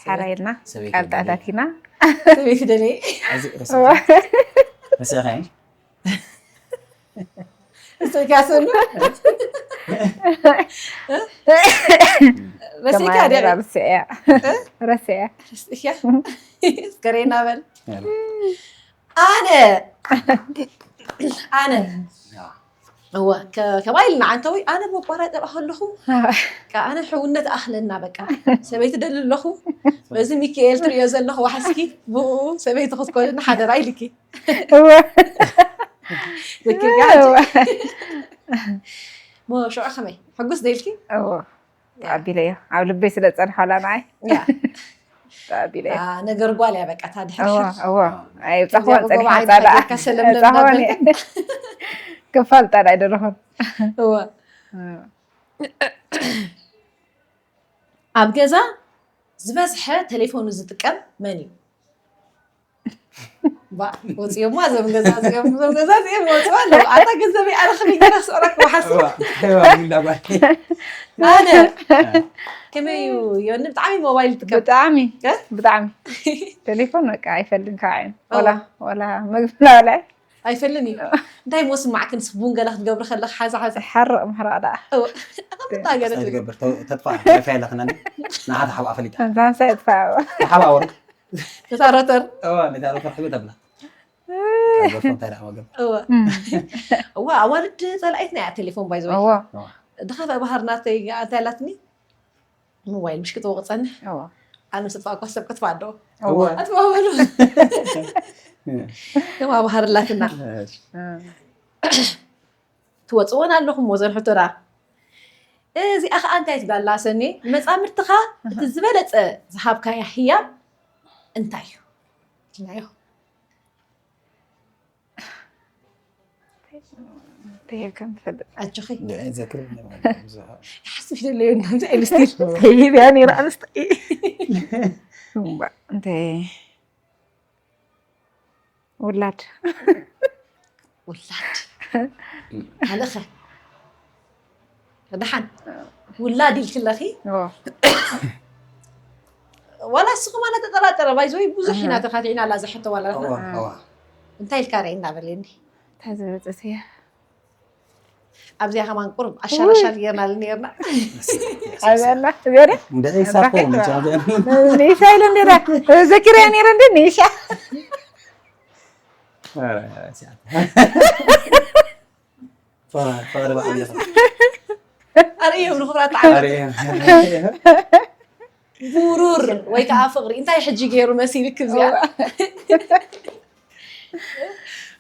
ሓራ ኢልና፣ ሰበይቲ ቃል ደለየ። ተኣታቲና። ሰበይቲ ደለየ። እዚ ረሲዕካ? እዋ። ረሲዕካ እየ? ረሲዕካ ሰኑ? ረሲዕካ ከማን ዲኻ? ረሲዐያ። እ? ረሲዐያ። ረሲዕካ? ገሬና በል። ያላ። ኣነ። ኣነ። ያ። እወ፣ ከ-፣ ከማይ ኢልና ዓንተወይ፣ ኣነ መቋረጠ ከለኹ፣ ከ-፣ ኣነ ሕውነት ኣኽለና በቃ። ሰበይቲ ደሊ ኣለኹ። በዚ ሚካኤል ትርእዮ ዘለኹ ዋሕስኪ፣ ብኡ ሰበይቲ ክትኮንኒ ሓደራ ኢልኪ። እወ። ዘኪርካ ሕጂ? እወ። ሞ ሽዑ ከመይ? ሕጉስ ደይልኪ? እወ። ያ። ተቐቢለዮ። ኣብ ልበይ ስለ ዝጸንሐ ዋላ ንዓይ። ያ። ተቐቢለዮ። ኣ፣ ነገር ጓል እያ በቃ፣ እታ ድሕር እወ፣ ሕር። እወ። ኣይ፣ ጸኽወን ከዚኣ ጸኒሐ ብጎባ ጻ ደኣ። ዓይንካ ጌርካ ሰለምለም ጸኽወን እናበልካ። ክፋልጣ ኣይደለኹን። እወ። እወ። ኣብ ገዛ ዝበዝሐ ቴሌፎኑ ዝጥቀም መን እዩ? ባ፣ ወፂኦማ እዞም ገዛ እዚኦም፣ እዞም ገዛ እዚኦም ወፅኡ ኣለዉ። ኣታ ገንዘበይ ኣረኽበኝ፣ ገና ክስዕረክ ወሓስ። እዋ፣ እዋ፣ ቢላ ጓል። ኣነ፣ እ። ከመይ እዩ? ዮኒ ብጣዕሚ ሞባይል ትጥቀም። ብጣዕሚ፣ እ? ብጣዕሚ። ቴሌፎን በቃ ኣይፈልግን ካብ ዓይን። እዋ። ወላ፣ ወላ መግቢ ናብላ። ኣይፈልግን እዩ። እንታይ እሞ ስማዕክን ቡን ገለ ክትገብሪ ከለኽ ሓዛ ሓዛ። ሓርቕ ምሕራቕ ደኣ። እዋ። እንታይ ገለ እንታይ ትብል? ትገብር? ተ-፣ ተጥፋእ። ዋይፋይ ኣለኽና። ንዓታ ሓብኣ ፈሊጣ። እንሳንሳ የጥፋእ። ሓብኣ ወርቅ። ነታ ሮተር። እዋ፣ ነታ ሮተር ሕቢ ተብላ። እህ። ኣልበርቶ እንታይ ደኣ ወገን? እዋ። እም። እዋ፣ ኣዋልድ ጸላኢትና እያ ቴሌፎን፣ by the way። እዋ። እዋ። ድኻ ባህር ናተይ እንታይ ኣላትኒ? ሞባይል ምሽ ክትወቕ ጸንሕ። እዋ። ኣነ ምስ እጥፋእ እኳ ሰብ ከጥፋእ ኣለዎ። እዋ። ኣጥፋእ በሉ። እዋ። ከም ኣባህር ኣላትና። እሺ። እም። ትወፅወን ኣለኹም እሞ ዘን ሕቶ ደኣ። እዚኣ ኸዓ እንታይ ትብላ ኣላ ሰኔ? ንመፃምድትኻ እቲ ዝበለፀ ዝሃብካያ ህያብ እንታይ እዩ? ኢልናዮ። እንታይ ከም ትፈልጥ? ኣጆኺ። ንዕይ ዘክር ይሓስብ ደለዮ እናምዚ ኣይልስቲል። ከይህብ እያ ነይራ ኣንስቲ። እምባ፣ እንታይ? ውላድ። ውላድ። ኣነኸ? ደሓን። ውላድ ኢልክለኺ? ኦ። ዋላ ንስኹም ኣነ ተጠራጠረ፣ by the way፣ ብዙሕ ኢና እህ። ተኻቲዕና ኣላ ዝሕቶ ዋላ እዋ፣ ንሕና። እዋ። እንታይ ኢልካ ርአይ እናበለኒ? እንታይ ዝበፅእ እያ? ኣብዚኣ ከማን ቁሩብ ኣሻላሻል ጌርናሉ ኔርና። ኣብያና፣ ትቤሪ? እንደ ኢሳኮ መቼ ነው? ንኢሻ ኢለ እንደ ዘኪረያ ኔረ እንደ ንኢሻ። ኧረ፣ ሲያት። ፈራ-፣ ፈራ በዓል የኸ። ኣርእዮም ንኽብራት ዓመት። ኣርእዮም። ቡሩር ወይ ከዓ ፍቕሪ እንታይ ሕጂ ገይሩ መሲልክ እዚኣ? እዋ።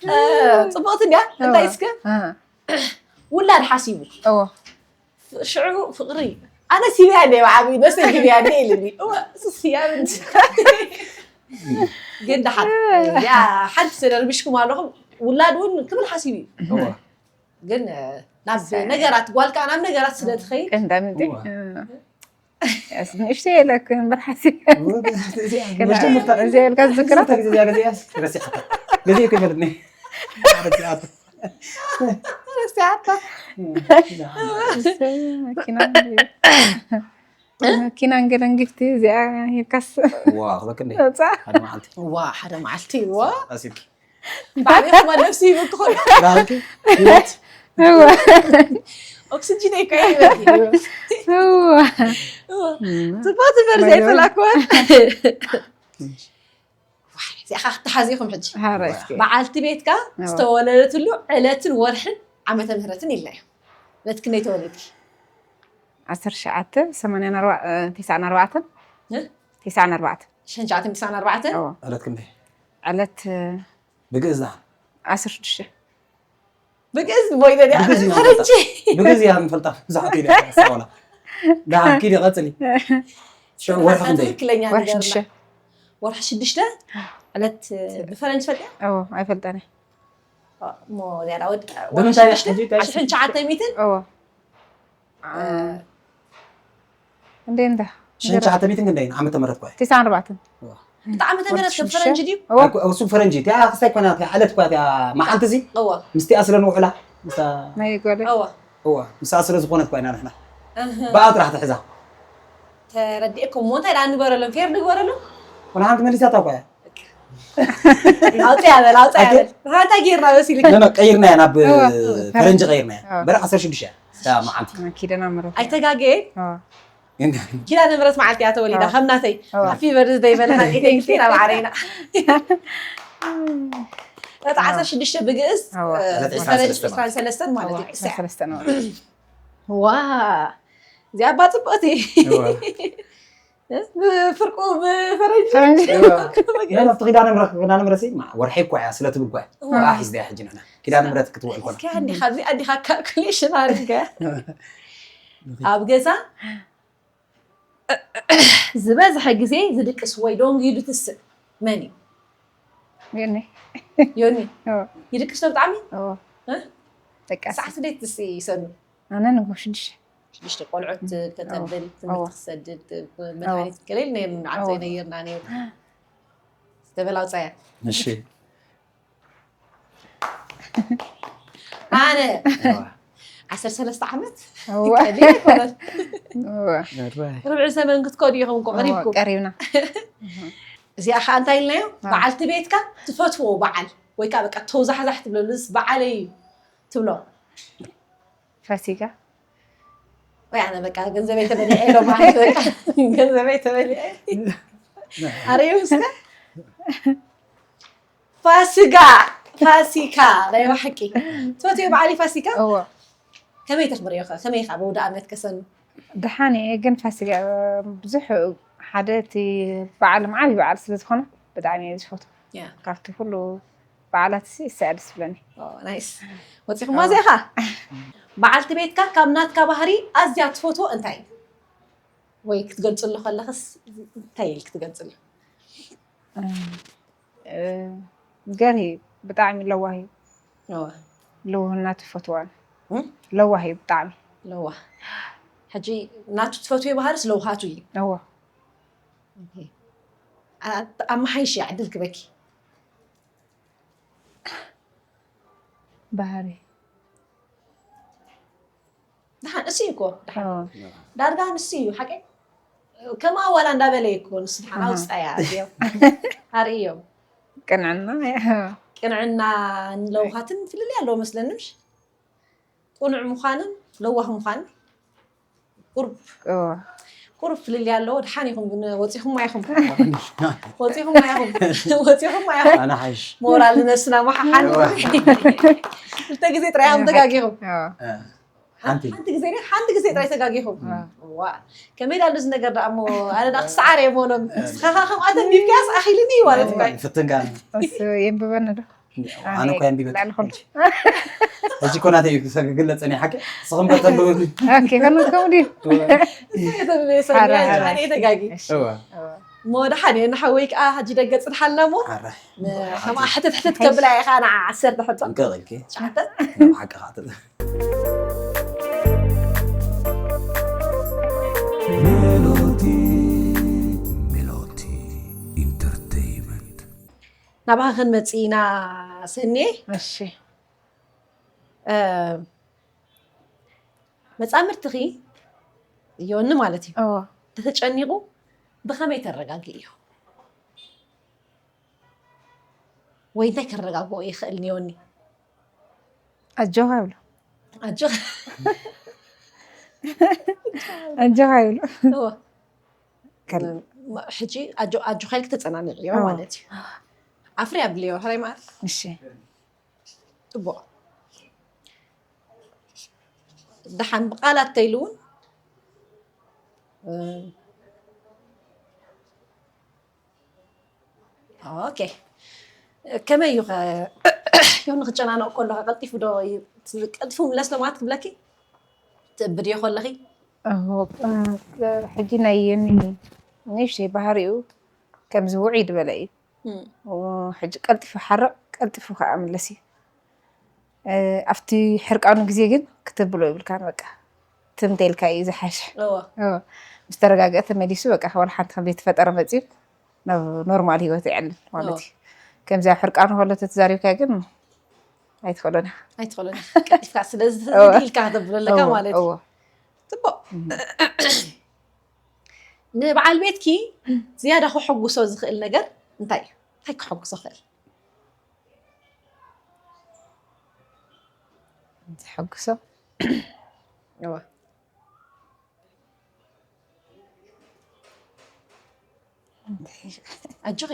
እ፣ ጽቡቕቲ እንድያ? እንታይ እዋ። እስከ? እ። ውላድ ሓሲቡ። እዎ። ሽዑ ፍቕሪ። ኣነ ሲብያ እንደ ብዓቢ ነሰ ግብያ እንደ ኢልኒ። እዋ፣ እሱ ስያብ እንት-፣ ግን ደሓን። ያ፣ ሓንቲ ተደርቢሽኩም ኣለኹም። ውላድ እውን ክብል ሓሲቡ እዩ። እዋ። ግን፣ እ፣ ናብ ሰ- ነገራት፣ ጓል ከዓ ናብ ነገራት ስለ ትኸይድ። ቀንዳምንቲ። እዋ። እ። ንእሽተይ የለክን ብርሓሲ። እዚኣ ኢልካ ዝዝክራ? ግዜ እኮ ይፈልጥኒ። ረሲዓታ። መኪና ገለን ግፍቲ እዚኣ ሂብካስ ዋ ክበክ እንደ ወፃ። ሓደ መዓልቲ ዋ ሓደ መዓልቲ ዋ ኣሲልኪ ባዕልኹም ነፍሲ ሂቡ ክኾኑ ዳልኪ ህይወት እወ ኦክስጅን ይቀይበል እወ ጽቡቅ ትምህርቲ ዘይፈላክዋ እዚኣ ከዓ ክትሓዝኹም ሕጂ ሃረ እስኪ በዓልቲ ቤትካ ዝተወለደትሉ ዕለትን ወርሕን ዓመተ ምህረትን ኢልና እዮም ዕለት ክንደይ ተወለድኪ ዓሰርተ ትሽዓተ ሰማንያን ኣርባዕተን እ? ቲስዓን ኣርባዕተን ሸንሻዓትን ቲስዓን ኣርባዕተን እወ ዕለት ክንደይ ዕለት ብግእዝ ዳን ዓሰርተ ሽዱሽተ ብግእዝ ሞይተ ዲኣ ብግእዝ ኢና ፈረንጂ ብግእዝ እያ ንፈልጣ ብዙሓት ኢለ ሳወላ ዳን ኪዲ ቀፅሊ ሽዑ ወርሒ ክንደይ ትክክለኛ ወርሒ ነገር ሽዱሽተ ወርሒ ሽዱሽተ ዕለት ብፈረንጂ ፈልያ እወ ኣይፈልጠኒ ሞ ዝያዳ ወድ ብምንታይ ሕጂ እንታይ ሽሕን ትሽዓተ ሚትን እወ እንደ እንዳ ሽሕን ትሽዓተ ሚትን ክንደይ ዓመተ ምህረት ኳ ቲስዓን ኣርባዕተን እቲ ዓመተ ምህረት ከም ፈረንጂ ድዩ እወ እሱ ፈረንጂ እቲኣ ክስታይ ኮና እቲኣ ዕለት ኳ እቲኣ መዓልቲ እዚ እወ ምስቲኣ ስለ ንውዕላ ምስታ ናይ ጓለ እወ እዋ ምስኣ ስለ ዝኾነት ኳ ኢና ንሕና እህ። ብኣ ጥራሕ ትሕዛ ተረዲእኩም ሞ እንታይ ደኣ ንግበረሎም ፌር ንግበረሎም ወላ ሓንቲ መሊሳታ ኳ እያ ኣውፅያ በል ኣውፅያ በል እንታይ ጌርና መሲልካ ነመ ቀይርናያ ናብ እዋ። ፈረንጂ ቀይርናያ እዋ። በረ ዓሰርተ ሽዱሽተ እያ እታ መዓልቲ ኪደና ምረት ኣይተጋገየን እንዳ- ኪዳነ ምሕረት መዓልቲ እያ ተወሊዳ እዋ። ከም ናተይ እዋ። ሃፒ በርዝደይ በልካ ኢተይልቲ ናብ ዓረይና ዕለት ዓሰርተ ሽዱሽተ ብግእዝ እዋ። እ፣ ዕለት ፈረንጂ ዕስራን ሰለስተን ዕስራን ሰለስተን ማለት እዩ ሰለስተ ነው ዋ እዚኣ እባ ፅብቕቲ እዋ። ብፍርቁ ብፈረንጂ ፈረንጂ ናብቲ ኪዳነ ምሕረት ኪዳነ ምሕረት ሲ ወርሒ እኳ እያ ስለ ትብል እኳ እያ ሒዝዳ ሕጂ ንሕና ኪዳነ ምሕረት ክትውዕል ኮና እስኪ ኣንዲኻ ኣብዚ ኣንዲኻ ካልኩሌሽን ኣድርገ ኣብ ገዛ ዝበዝሐ ግዜ ዝድቅስ ወይ ደንጊዩ ዝትስእ መን እዩ የኒ ዮኒ ይድቅስ ዶ ብጣዕሚ እዎ እ? ደቃስ ሰዓት እንዴት ትስኢ ይሰኑ ኣነ ንጎ ሽዱሽተ ሽዱሽተ ቆልዑት ከተንብል ትምህርቲ ክሰድድ መድሃኒት ከለል ናይ ምንዓት ዘይነይርና ነይሩ ዝተበላውፃያ እሺ ኣነ እዋ። ዓሰርተ ሰለስተ ዓመት እዋ ቀሊል ኣይኮነን እዋ ርብዒ ዘመን ክትከዱ ኢኹም እኮ ቀሪብኩም ቀሪብና እዚኣ ከዓ እንታይ ኢልናዮ በዓልቲ ቤትካ ትፈትዎ በዓል ወይ ከዓ በቃ ተውዛሕዛሕ ትብለሉስ በዓለይ እዩ ትብሎ ፋሲካ ወይ ኣነ በቃ ገንዘበይ ተበሊዐ ኢሎ ማለት በቃ ገንዘበይ ተበሊዐ ኣረዩ እስከ ፋሲጋ ፋሲካ ናይ ብሓቂ ትፈትዮ በዓል ፋሲካ እዎ ከመይ ተኽብርዮ ከ ከመይ ኢኻ ብውዳ ዓመት ከሰኑ ደሓን እየ ግን ፋሲጋ ብዙሕ ሓደ እቲ በዓል መዓል በዓል ስለ ዝኾነ ብጣዕሚ እየ ዝፈትዎ ያ ካብቲ ኩሉ በዓላት ሲ ይስዕድ ስብለኒ ናይስ ወፂኹማ እዚኻ በዓልቲ ቤትካ ካብ ናትካ ባህሪ ኣዝያ ትፈትዎ እንታይ እዩ ወይ ክትገልፅሉ ከለኽስ እንታይ ኢል ክትገልፅሉ ገርሂ ብጣዕሚ ለዋሂ እወ ልውህና ትፈትዋን እም? ለዋሂ ብጣዕሚ ለዋ ሕጂ ናቱ ትፈትዮ ባህርስ ለውሃቱ እዩ እዎ ኣመሓይሽ ዕድል ክበኪ ባህሪ ደሓን እሱ እዩ እኮ ደሓን እዎ ዳርጋ ንሱ እዩ ሓቂ ከም ኣዋላ እንዳበለ እዩ እኮ ንሱ ደሓን ኣሃ። ኣውፅኣያ ኣርእዮም ኣርእዮም ቅንዕና ቅንዕና ንለውሃትን ፍልልይ ኣለዎ መስለኒ ምሽ ቁኑዕ ምዃንን ለዋህ ምዃንን ቁርብ እዎ ቁርብ ፍልልይ ኣለዎ ደሓን ኢኹም ግን ወፂኹማ ኢኹም ወፂኹማ ኢኹም ወፂኹማ ኢኹም ኣነ ሓይሽ ሞራል ንነስና መሓሓን ክልተ ግዜ ጥራይ እዮም ተጋጊኹም እዎ ሓንቲ ሓንቲ ግዜ ድዩ? ሓንቲ ግዜ ጥራይ ተጋጊኹም ዋ ከመይ ዳሉ እዚ ነገር ደኣ እሞ ኣነ ደኣ ክሰዓር እየ ሞኖም ንስኻ ከምኣ ተንቢብካያስ ኣኺልኒ እዩ ማለት እዩ ፍትንካ እሱ የንብበኒ ዶ ኣነ እኮ የንቢበ ላዕሊ ኸምቲ ሕጂ እኮ ናተይ ክግለፀኒ ሓቂ ስኽም ከተንብበኒ ኦኬ ከመ ከምኡ ድዩ ተጋጊ እወ እሞ ደሓን እየ ንሓወይ ከዓ ሕጂ ደገ ፅንሓልና እሞ ኣረ ከምኣ ሕትት ሕትት ከብላ ኢኻ ንዓ ዓሰርተ ሕቶ ጥንቅቕ ኢልኪ ትሽዓተ ናብ ሓቂ ከዓ ትብል ናባኻ ክንመጽእ ኢና ሰኔ። እሺ። እ፣ መጻምድትኺ ዮኒ ማለት እዩ። እዎ። ተተጨኒቑ ብኸመይ ተረጋግእዮ? ወይ እንታይ ከረጋግኦ ይኽእል ንዮኒ? ኣጆኻ ይብሎ። ኣጆኻ ኣጆኻ ይብሎ። እዎ። ከል- ሕጂ ኣጆ ኣጆኻ ኢልክ ተጸናንዕዮ እዎ። ማለት እዩ። ዓፍሪ ኣብልዮ ሕራይ ማለት እሺ። ጽቡቕ። ደሓን ብቃላት ተይሉ እውን እ፣ ኦኬ። ከመይ እዩ ኸ ዮም ንክጨናነቕ ከሎ ቀልጢፉ ዶ ይ- ቀልጢፉ ምለስ ዶ ማለት ክብለኪ ትእብድዮ ከለኺ? እዎ፣ እ፣ ሕጂ ናይ ዮኒ ንእሽተይ ባህሪኡ ከምዚ ውዒ ዝበለ እዩ። እም፣ እ፣ ሕጂ ቀልጢፉ ሓርቕ ቀልጢፉ ከዓ ምለስ እዩ። እ፣ ኣብቲ ሕርቃኑ ግዜ ግን ክትብሎ ይብልካን በቃ ትምቴልካ እዩ ዝሓሸ። እዎ። እዎ። ምስ ተረጋገአ ተመሊሱ በቃ ወላ ሓንቲ ከም ዘይተፈጠረ መፂኡ ናብ ኖርማል ህይወት ይዕልል ማለት እዎ። እዩ። ከምዚ ኣብ ሕርቃኑ ከሎ ተተዛሪብካ ግን ኣይትኽእሎን ኢኻ። ኣይትኽእሎን ቀልጢፍካ ስለዚ እዎ። ኢልካ ከተብሎ ኣለካ እዎ፣ ማለት እዩ። እዎ። ጽቡቕ። ንበዓል ቤትኪ ዝያዳ ከሐጉሶ ዝኽእል ነገር እንታይ እዩ? እንታይ ከሐጉሶ ክእል? ዘሐጉሶ እወ። ኣጆኺ።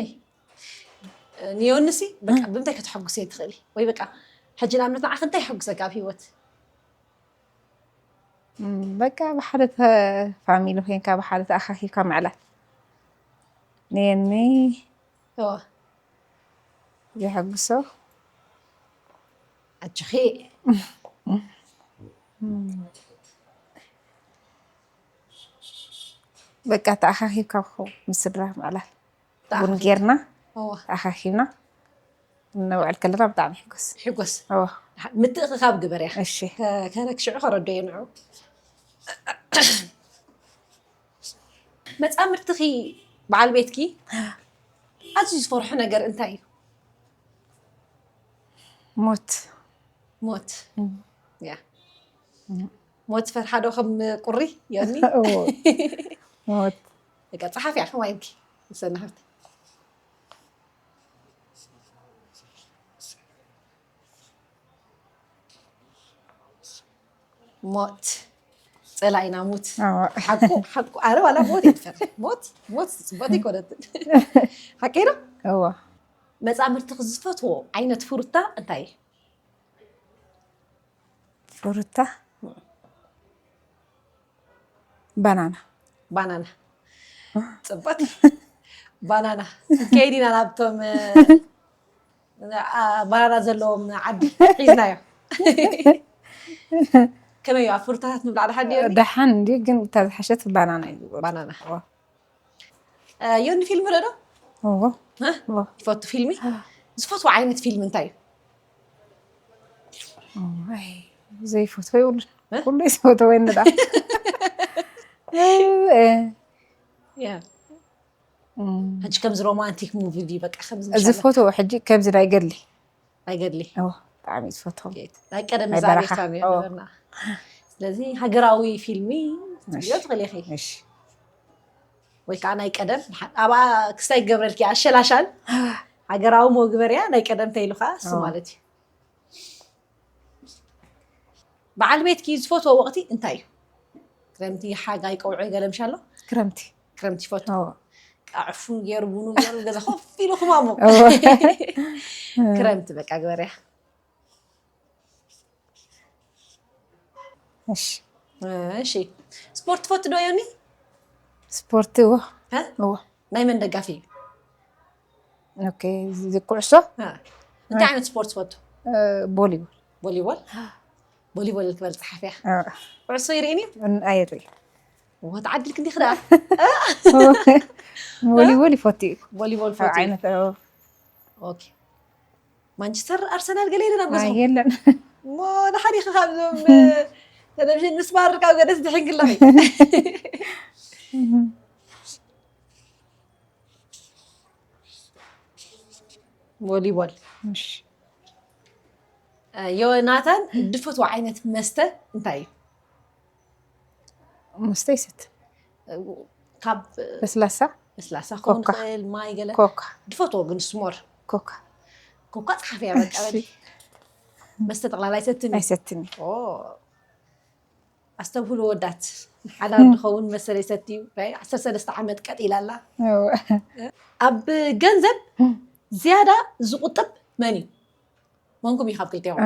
ንዮንሲ በቃ ብምንታይ ከተሐጉስዮ ትኽእሊ? ወይ በቃ ሕጂ ንኣብነት ንዓኺ እንታይ የሐጉሰካ ኣብ ህይወት? እም፣ በቃ ብሓደ ተ- ፋሚሊ ኮይንካ ብሓደ ተኣኻኺብካ ምዕላል ንየኒ እወ። ዘሐጉሶ ኣጆኺ። በቃ ተኣኻኺብካ ኮ ምስ ስድራ ምዕላል ቡን ተኣኻኺብካ። ጌርና እወ። ተኣኻኺብና እነውዕል ከለና ብጣዕሚ ይሕጎስ። ሕጎስ። እወ ምትእኽኻብ ግበርያ። እሺ። ከ- ከረክ ሽዑ ከረዶ የንዑ። መጻምድትኺ በዓል ቤትኪ ኣዝዩ ዝፈርሑ ነገር እንታይ እዩ? ሞት ሞት። እም። ያ። ሞት ፈርሓ ዶ ከም ቁሪ ዮኒ? እዎ። ሞት በቃ ጸሓፊ እያ ከማይንኪ። ምሰና ሃብቲ። ሞት ጸላኢና ሙት። እዎ። ሓቁ ሓቁ ኣረ ዋላ ሞት ይትፈር። ሞት ሞት ጽቡቅ ይኮነትን። ሓቂ ነው። እዎ። መጻምድቲ ዝፈትዎ ዓይነት ፍሩታ እንታይ እዩ? ፍሩታ ባናና ባናና። ጽቡቅ። ባናና። ከይዲና ናብቶም እ፣ ኣ፣ ባናና ዘለዎም ዓዲ ሒዝናዮ። ከመይ እዩ ኣብ ፍሩታታት ምብላዕ ደሓን ድዩ? ደሓን እንዲ ግን እታ ዝሓሸት ባናና እዩ ዝብሎ። ባናና። እዎ። እ፣ ዮኒ ፊልም ርእ ዶ? እዎ። እ? እዎ። ይፈቱ ፊልሚ? ዝፈትዎ ዓይነት ፊልም እንታይ እዩ? ኣይ ዘይፈትዎ ይብሉ እ? ኩሉ ይፈትዎ ይንዳ ያ። ሕጂ ከምዚ ሮማንቲክ ሙቪ ድዩ በቃ ከምዚ ዝፈትዎ ሕጂ ከምዚ ናይ ገድሊ ናይ ገድሊ? እዎ ብጣዕሚ እዩ ዝፈትዎም ናይ ቀደም ናይ እዛ በረኻ። ቤት ፋሚሊ እዎ። ነበርና። ስለዚ ሃገራዊ ፊልሚ ክትብልዮ ትኽእሊ ኢኺ። እሺ ወይ ከዓ ናይ ቀደም ሓ- ኣብኣ ክስታይ ክገብረልኪ ኣሸላሻል ሃገራዊ መግበርያ ናይ ቀደም ተይሉ ከዓ እሱ እዎ። ማለት እዩ። በዓል ቤትኪ ዝፈትዎ ወቕቲ እንታይ እዩ? ክረምቲ፣ ሓጋይ፣ ቀውዒ ገለ ምሻ ኣሎ? ክረምቲ ክረምቲ ይፈቱ። እዎ ዕፉን ገይሩ ቡኑ ገይሩ ገዛ ኮፍ ኢሉ ክማሙ። እዎ ክረምቲ በቃ ግበርያ። እሺ እሺ ስፖርት ትፈቱ ዶ ዮኒ? ስፖርት እዎ ሀ? እዎ ናይ መን ደጋፊ እዩ? ኦኬ እዚ ኩዕሶ ሀ። እንታይ ዓይነት ስፖርት ትፈቱ? እ፣ ቦሊቦል ቦሊቦል። ቦሊቦል ክበል ጸሓፍያ እ፣ ኩዕሶ ይርእን እዩ። እን- ኣይርኢ ወ ተዓድልክ እንዲክ ደኣ ቦሊቦል ይፈቱ እዩ ቦሊቦል ካብ ፈቱ። ዓይነት እ፣ ኦኬ ማንቸስተር ኣርሰናል ገለ የለን ኣብ ገዛኹም? የለን እሞ ንሓዲኺ ካብዞም ቴሌቪዥን ምስማር ካብ ገደስ ድሕን ክለኺ። ቮሊቦል። እሺ ዮናታን፣ ድፈትዎ ዓይነት መስተ እንታይ እዩ? መስተ ይሰት ካብ ለስላሳ ለስላሳ ክኸውን ኮካ። ይኽእል፣ ማይ ገለ። ኮካ ድፈትዎ ግን ስሞር ኮካ ኮካ ጸሓፍያ በቃ በል። መስተ ጠቕላላ ኣይሰትን እዩ። ኣይሰትን እዩ። ኦ፣ ኣስተብህሉ ወዳት፣ ሓዳር ድኸውን መሰለ ይሰትዩ። ናይ ዓሰርተ ሰለስተ ዓመት ቀጢላ ኣላ። ኣብ ገንዘብ ዝያዳ ዝቁጥብ መን እዩ? መንኩም እዩ ካብ ክልቴኹም?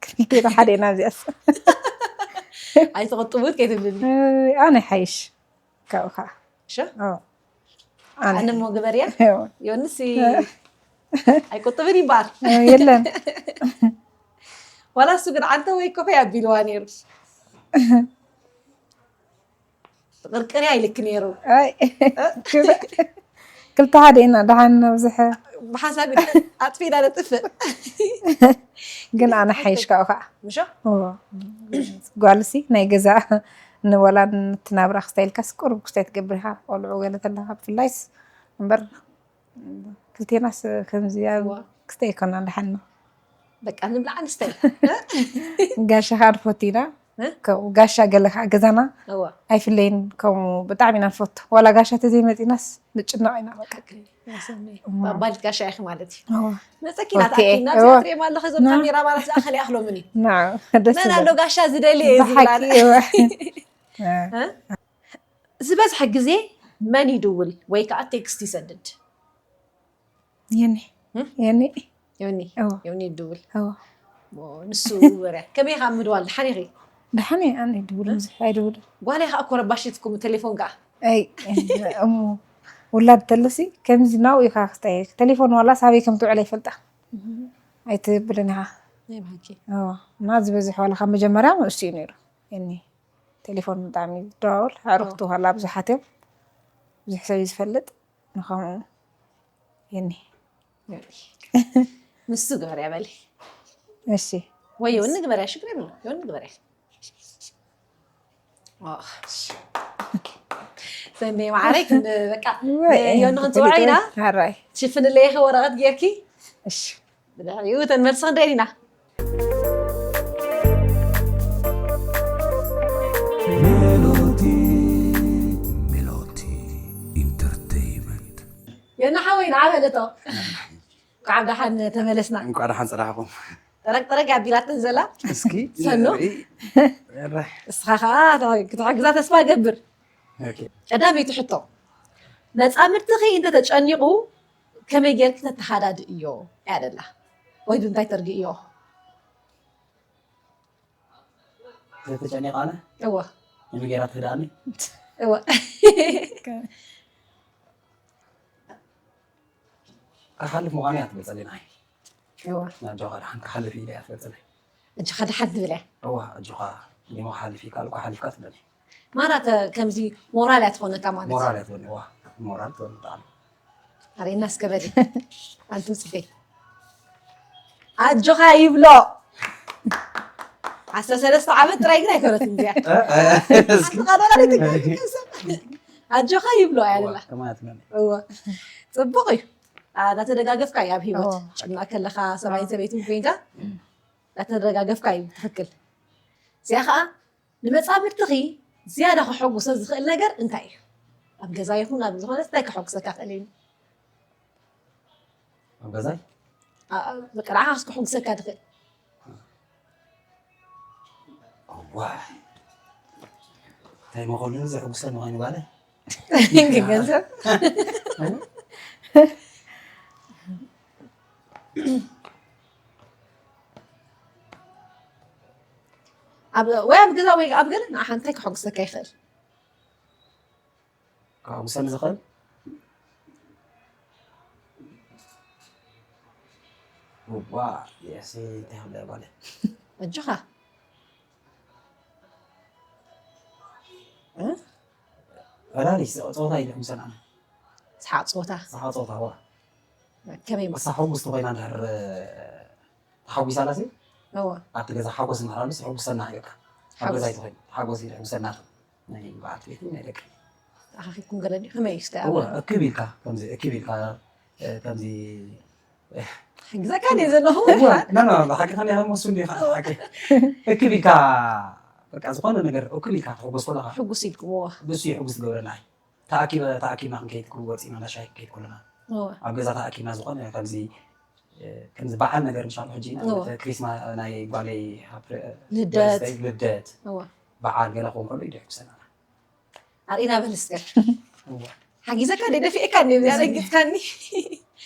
ክልቴና ሓደ ኢና እዚኣስ ኣይትቁጥቡት ከይትብልኒ። ኣነ ሓይሽ ካብኡ ከዓ እሺ፣ ኣዎ። ኣነ እሞ ግበርያ። ዮንስ ኣይቁጥብን ይበሃል። የለን ዋላ እሱ ግን ዓንተ ወይ ኮፈይ ኣቢልዋ ነይሩ። ቅርቅርያ ኢልክ ነይሩ። ኣይ ክልተ ሓደ ኢና ደሓን ነብዝሐ ብሓሳብ ኣጥፊእና ነጥፍእ። ግን ኣነ ሓይሽ ካብኡ ከዓ ምሾ ጓልሲ ናይ ገዛ ንወላ ትናብራ ክስታይ ኢልካስ ቁሩብ ክስታይ ትገብር ኢኻ። ቆልዑ ገለ ተለካ ብፍላይስ እምበር ክልቴናስ ከምዚ ኣብ ክስታይ ይኮና ደሓን ነው። በቃ ንብላ ኣንስተይ ጋሻ ከዓ ንፈቱ ኢና። ከምኡ ጋሻ ገለ ከዓ ገዛና እዋ ኣይፍለይን። ከምኡ ብጣዕሚ ኢና ንፈቱ። ዋላ ጋሻ ተዘይመፂናስ ንጭነቕ ኢና። በቃ ባሊት ጋሻ ኢኺ ማለት እዩ። እዋ። መፀኪና ኦኬ፣ ተኣኪብና እዋ። ኣብዚኣ ትሪኦም ኣለኹ እዞም ና። ካሜራ ማለት ዝኣኸለ ይኣኽሎምን እዩ። ና ደስ መን ይብል። ኣሎ ጋሻ ዝደሊ እዩ ብሓቂ ዝብላለ እዋ። ዝበዝሐ ግዜ መን ይድውል ወይ ከዓ ቴክስት ይሰድድ? የኒ እም? የኒ ዮኒ እዋ። ዮኒ ይድውል እዋ። ሞ፣ ንሱ ወርያ ከመይ ካብ ምድዋል ድሓን ኢኺ? ደሓን እየ ኣነ ይድውል ብዙሕ ኣይድውልን። ጓል ኢኻ እኮ ረባሽትኩም ቴሌፎን ከዓ ኣይ እሙ ውላድ ተለሲ ከምዚ ናው ኢኻ ክስታይ ቴሌፎን ዋላ ሳበይ ከም ትውዕል ኣይፈልጣ ኣይትብልን ኢኻ። ናይ ብሓቂ እዋ። እና ዝበዝሕ ዋላ ካብ መጀመርያ እሱ እዩ ነይሩ። የኒ ቴሌፎን ብጣዕሚ ይደዋወል። ኣዕሩኽቱ ዋላ ብዙሓት እዮም። ብዙሕ ሰብ እዩ ዝፈልጥ ንኸምኡ የኒ ንሱ ግበርያ በሊ እሺ ወይ ዮኒ ግበርያ ሽግር የብሉ ዮኒ ግበርያ ሰንደይ ማዕረይ ክንዲ በቃ ወይ፣ ዮኒ ክንፅውዖ ኢና ሕራይ ትሽፍንለይ ኢኺ ወረቐት ጌርኪ እሺ ብድሕሪኡ እተን መልሲ ክንደይ ኢና ሜሎቲ ሜሎቲ ኢንተርቴይመንት ዮኒ ሓወይ ንዓ በለቶ ካብ ደሓን ተመለስና እንኳዕ ደሓን ፀናሕኩም። ጠረቅ ጠረቅ ኣቢላተን ዘላ እስኪ ሰኖ? ርኢ። ረ- እስኻ ከዓ ክትሕግዛ ተስፋ ገብር ኦኬ። ቀዳመይቲ ሕቶ መፃምድትኺ እንተተጨኒቑ ከመይ ጌርኪ ተተሓዳድእዮ እያ ደላ ወይ ዱ እንታይ ተርግእዮ ተጨኒቓ ኣነ እወ ንምጌራ ትህዳኒ እወ ክሓልፍ ምዃኑ እያ ትገልጸለይ ንዓይ እወ ናብጃኻ ድሓን ክሓልፍ ኢለ እያ ትገልጸለይ እጅኻ ድሓን ትብል እያ እዋ ኣጆኻ ዲሞ ክሓልፍ እዩ ካልኳ ሓሊፍካ ትብለኒ ማራ ተ- ከምዚ ሞራል እያ ትኾነካ ማለት እዩ ሞራል እያ ትበኒ እዋ ሞራል ትበኒ ብጣዕሚ ኣሬና እስከ በሊ ኣንቱ ፅበይ ኣጆኻ ይብሎ ዓሰርተ ሰለስተ ዓመት ጥራይ ግን ኣይኮነትን እዚኣ ሓንቲ ቃል ወላ ዘይትግበር ኣጆኻ ይብሎ እያ ደላ ከማያት መን እወ ፅቡቅ እዩ እናተደጋገፍካ እዩ ኣብ ሂወት ጭና ከለካ ሰብኣይን ሰበይትን ኮይንካ እናተደጋገፍካ እዩ ትክክል እዚኣ ከዓ ንመፃምድትኺ ዝያዳ ከሐጉሰ ዝኽእል ነገር እንታይ እዩ ኣብ ገዛ ይኹን ኣብ ዝኾነ እንታይ ከሐጉሰካ ክእል እዩ ኣብ ገዛይ በቃ ንዓኻ ከሐጉሰካ ትኽእል ዋይ እንታይ መኸሉኒ ዘሐጉሰኒ ኮይኑ ጓለ ገንዘብ ኣብ ወይ ኣብ ገዛ ወይ ኣብ ገለ ንዓኻ እንታይ ከሐጉሰካ ይኽእል ከሐጉሰኒ ዝኽእል ዋ የሲ እንታይ ክብላ ጓለ ኣጆኻ ፈላሊ ፀወታ ኢለ ምሰና ሰሓቅ ፀወታ ሰሓቅ ፀወታ ዋ ከመይ ማ እሳ ሕጉስቲ ኮይና እንድሕር ተሓጒሳላሲ እወ ኣብቲ ገዛ ሓጎስ እንድሕር ኣሎ ሕጉሰና ይበካ ኣብ ገዛ ይትኾይን ሓጎስ ኢለ ሕጉሰና ናይ በዓልቲ ቤት ናይ ደቂ ኣኻኺኩም ገለ ድዩ ከመይ እዩ እስከ እወ እክብ ኢልካ ከምዚ እክብ ኢልካ እ፣ ከምዚ ሕግዘካ ድየ ዘለኹ? እዋ፣ ና ና፣ ብሓቂ ከመይ ከም ወስን ዲኻ? ሓቂ። እክብ ኢልካ፣ በቃ ዝኾነ ነገር እክብ ኢልካ ተሕጎስ ከለኻ፣ ሕጉስ ኢልኩም፣ እዋ። ብሱ እዩ ሕጉስ ዝገብረና። ተኣኪበ-፣ ተኣኪብና ክንከይድ ክወፂና፣ እንዳ ሻሂ ክንከይድ ከለና፣ እዋ። ኣብ ገዛ ተኣኪብና ዝኾነ ከምዚ፣ እ፣ ከምዚ በዓል ነገር፣ እንሻላ ሕጂ ኢና፣ እዋ። ክሪስማ-፣ ናይ ጓለይ ሃፕ-፣ ልደት። በርዝደይ፣ ልደት፣ እዋ። በዓል ገለ ክኸውን ከሎ እዩ ደሕጉሰና። ኣርእና በል እስከ። እዋ። ሓጊዘካ ደ ደፊእካ እንዲዮም እዚኣ ደንጊጽካኒ።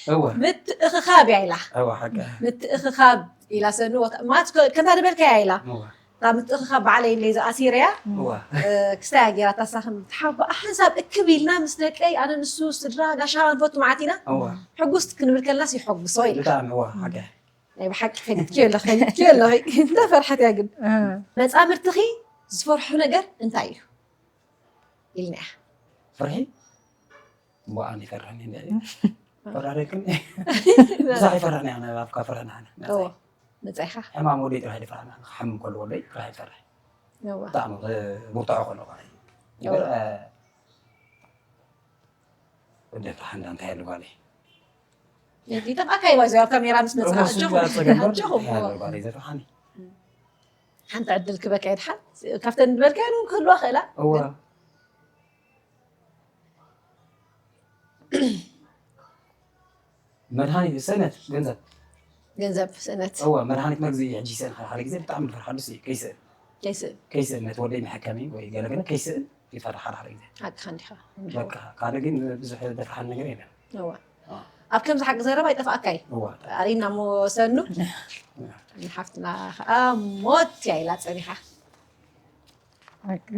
እዋ። ምትእኽኻብ እያ ኢላ። እዋ፣ ሓቂ። ምትእኽኻብ ኢላ ሰኑ ወታ-፣ ማለት ከ-፣ ከምታ ዝበልካያ ኢላ። እዋ። እታ ምትእኽኻብ ባዕለይ እንደ ዝኣሲረያ፣ እዋ። እ፣ ክስታይ እያ ገይራ እታ ሳኽን። ሓባ ሓንሳብ እክብ ኢልና ምስ ደቀይ፣ ኣነ ንሱ፣ ስድራ፣ ጋሻ ንፈቱ መዓት ኢና። እዋ። ሕጉስ ክንብል ከለናስ ይሐጉሶ ኢላ። ብጣዕሚ፣ እዋ፣ ሓቂ። ናይ ብሓቂ ፈሊጥክዮ ኣለኺ፣ ፈሊጥክዮ ኣለኺ። እንታይ ፈርሓት እያ ግን? እ። መጻምድትኺ ዝፈርሑ ነገር እንታይ እዩ? ኢልና እያ። ፍርሒ? እምበኣን ይፈርሕኒ እንደ ፈራረክን። ብዙሕ ይፈርሕኒ ኣነ፣ ኣብካ ፈርሕኒ ኣነ። እዎ። መጻኢኻ? ሕማም ወደይ ጥራሕ ይፈርሕኒ ኣነ። ክሓምም ከሎ ወደይ ጥራሕ ይፈርሕ። እዎ። ብጣዕሚ፣ እ፣ ብርትዖ ከሎ ማለት እዩ። እዎ። እምበር፣ እ፣ ወደ ፍርሓ እንዳ እንታይ ያሉ ጓለይ? ይጠፍኣካ እዩ፣ ባይዘ ኣብ ካሜራ ምስ መጽኣ እሞ እሱ ኣጆኹም። ጋር ጸገም ነው። ኣጆኹም። ያሉ ጓለይ ዘፍርሓኒ። ሓንቲ ዕድል ክበካ ይድሓን። ካብተን ዝበልካየን እውን ክህልዋ ክእላ። እዋ። መድሃኒት ሰነት ገንዘብ። ገንዘብ ሰነት። እዋ፣ መድሃኒት መግዝኢ ሕጂ ይሰእን ሓደ ሓደ ግዜ ብጣዕሚ ዝፈርሓሉ እሱ እዩ፣ ከይስእን። ከይስእን። ከይስእን ነቲ ወደይ መሐከሚ ወይ ገለ ገለ ከይስእን ይፈርሕ ሓደ ሓደ ግዜ። ሓቅኻ እንዲኻ። በቃ፣ ካልእ ግን ብዙሕ ዘፍርሓኒ ነገር የለን። እዋ። ኣብ ከምዚ ሓቂ ዘረባ ይጠፍኣካ እዩ። እዋ። ኣሪና እሞ ሰኑ። ንሓፍትና ከዓ ሞት እያ ኢላ ጸኒሓ።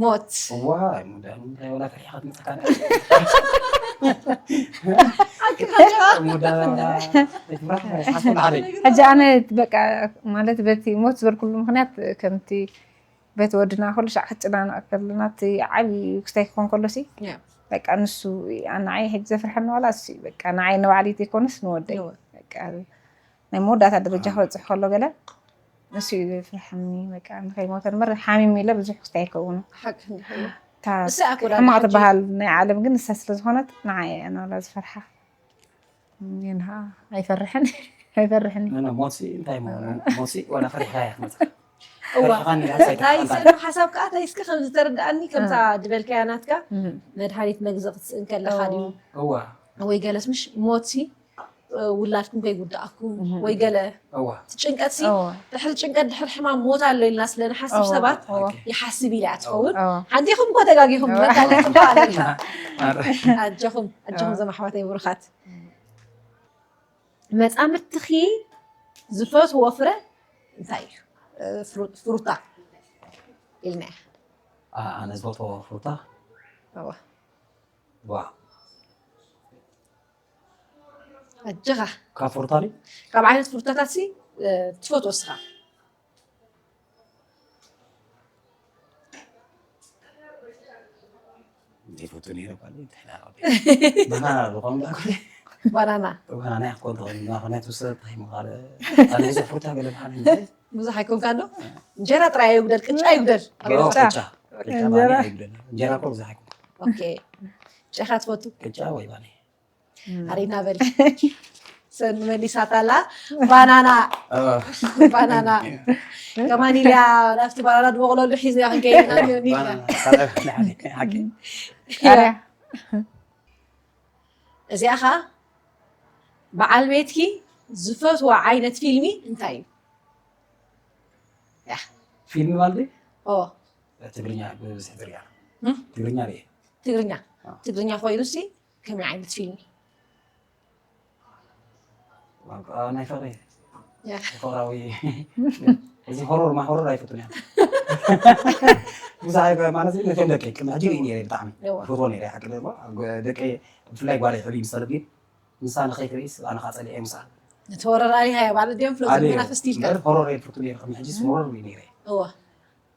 ሞት። እዋ፣ ሙዳ፣ ሙዳ፣ ወላ ፈሪሓ ክትመጽእ ካለ። ሓቅኻ እንዲኻ። ሙዳ፣ ወላ፣ ኣይትፍራሕ፣ ሓስብ ሓደ። ሕጂ ኣነ በቃ፣ ማለት በቲ ሞት ዝበልኩሉ ምኽንያት ከምቲ በቲ ወድና ኩሉ ሻዕ ክትጨናነቕ ከለና፣ እቲ ዓብዪ ክስታይ ክኾን ከሎ ሲ፣ ያ። በቃ ንሱ፣ ንዓይ ሕጂ ዘፍርሐኒ ዋላ እሱ እዩ። በቃ ንዓይ ንባዕለይ ዘይኮነስ ንወደይ። ንወ- በቃ ናይ መወዳእታ ደረጃ አ። ክበጽሕ ከሎ ገለ ንሱ እዩ ዘፍርሐኒ። በቃ ንኸይሞተ እምበር ሓሚም ኢለ ብዙሕ ክስታይ ኣይከውንን። ሓቂ እንዲኻ። እታ እሳ ኣኮ ዳኣ ሕማቕ ሕጂ ትበሃል ናይ ዓለም ግን ንሳ ስለ ዝኾነት ንዓይ እየ ኣነ ዋላ ዝፈርሓ። ይንሃ ኣይፈርሕን። ኣይፈርሕን። ኖ፣ ኖ፣ ሞትሲ እንታይ ሞ-፣ ሞትሲ ዋላ ፈሪሕካ እያ ትመጽእ። እዋ። ፈሪሕካ እንዲኻ እንታይ እንታይ ይሰኑ ሓሳብ ከኣ እንታይ እስከ ከም ዝተረድኣኒ ከምታ አ። ዝበልካያ ናትካ እም። መድሃኒት መግዚ ክትስእን ከለኻ እዋ። ድዩ? እዋ። ወይ ገለስ ምሽ ሞትሲ፣ እ፣ ውላድኩም ከይጉዳኣኩም እም። ወይ ገለ እዋ። እቲ ጭንቀትሲ እዋ። ድሕሪ ጭንቀት ድሕሪ ሕማም ሞት ኣሎ ኢልና ስለ ንሓስብ እዋ። ሰባት እዋ። ይሓስብ ኢለ እያ ትኸውን። እዋ። ሓንቲ ኢኹም እኮ ተጋጊኹም እዋ። መታለል ጽቡቕ ኣለና። ኣረ። ኣጆኹም፣ ኣጆኹም እዋ። ዘም ኣሕዋተይ ብሩኻት። መጻምድትኺ ዝፈትዎ ፍረ እንታይ እዩ? እ፣ ፍሩ-፣ ፍሩታ ኢልና ኢና። ኣ-፣ ኣነ ዝፈትዎ ፍሩታ? እዋ። ዋ። ኣጆኻ። ካብ ፍሩታ ድዩ? ካብ ዓይነት ፍሩታታት ሲ፣ እ፣ ትፈትዎ እስኻ? ዘይፈቱ ነይረ ጓል፣ እንታይ ዳ-፣ ባናና ዝኾን ዳ-፣ ባናና። ባናና እያ ክትኮን ትኽእል፣ ምኽንያቱ ሰብ እንታይ ምኻል፣ ኣነ ብዙሕ ፍሩታ ገለ ምኻል እንጂ። ብዙሕ ኣይኮንካን ዶ? እንጀራ ጥራይ ኣይጉደል፣ ቅጫ ኣይጉደል። ኦ፣ ቅጫ። ቅጫ። ቅጫ እንጀራ። ባኒ ኣይጉደል። እንጀራ እኮ ብዙሕ ኣይኮንኩን። ኦኬ። ቅጫ ኢኻ ትፈቱ? ቅጫ ወይ ባኒ። ኣሬና በል። ሰን መሊሳታላ። ባናና። ኦ። ባናና። ከማን ኢልያ ናብቲ ባናና ድበቕለሉ ሒዝና ክንከይድ ኢና፣ ኒዮኒ ኢልና። ባናና። ካልእ ሓቂ። ቃርያ። እዚኣ ኸኣ በዓል ቤትኪ ዝፈትዋ ዓይነት ፊልሚ እንታይ እዩ? ያ። ፊልሚ ማለት? ኦ። ትግርኛ ብብዝሒ ትሪኣ? እም? ትግርኛ ሪኤ። ትግርኛ? አ። ትግርኛ ኮይኑሲ ከመይ ዓይነት ፊልሚ? ዋጋ ናይ ፍቕሪ። ያ። ፍቕራዊ። እዚ ሆሮር ማ ሆሮር ኣይፈቱን እያ። ብዙሕ ኣይኮ-፣ ማለት ነቶም ደቀይ ቅድሚ ሕጂ ርኢ ነይረ ብጣዕሚ። እዋ። ፈትዎ ነይረ ሓቂ ደሞ። ደቀይ ብፍላይ ጓለይ ሕሉይ ምስ ተለብኒ ንሳ ንኸይትርእስ ኣነ ኸዓ ጸሊኤ ምስኣ። እቲ ሆሮር ኣሊሃዮ ማለት ድዮም ፍሎ ኣሊዮ። ዘመና ፈስቲልካ? እምበር ሆሮር እየ ዝፈቱ ነይረ፣ ቅድሚ ሕጂስ ሆሮር ርኢ ነይረ። እዋ።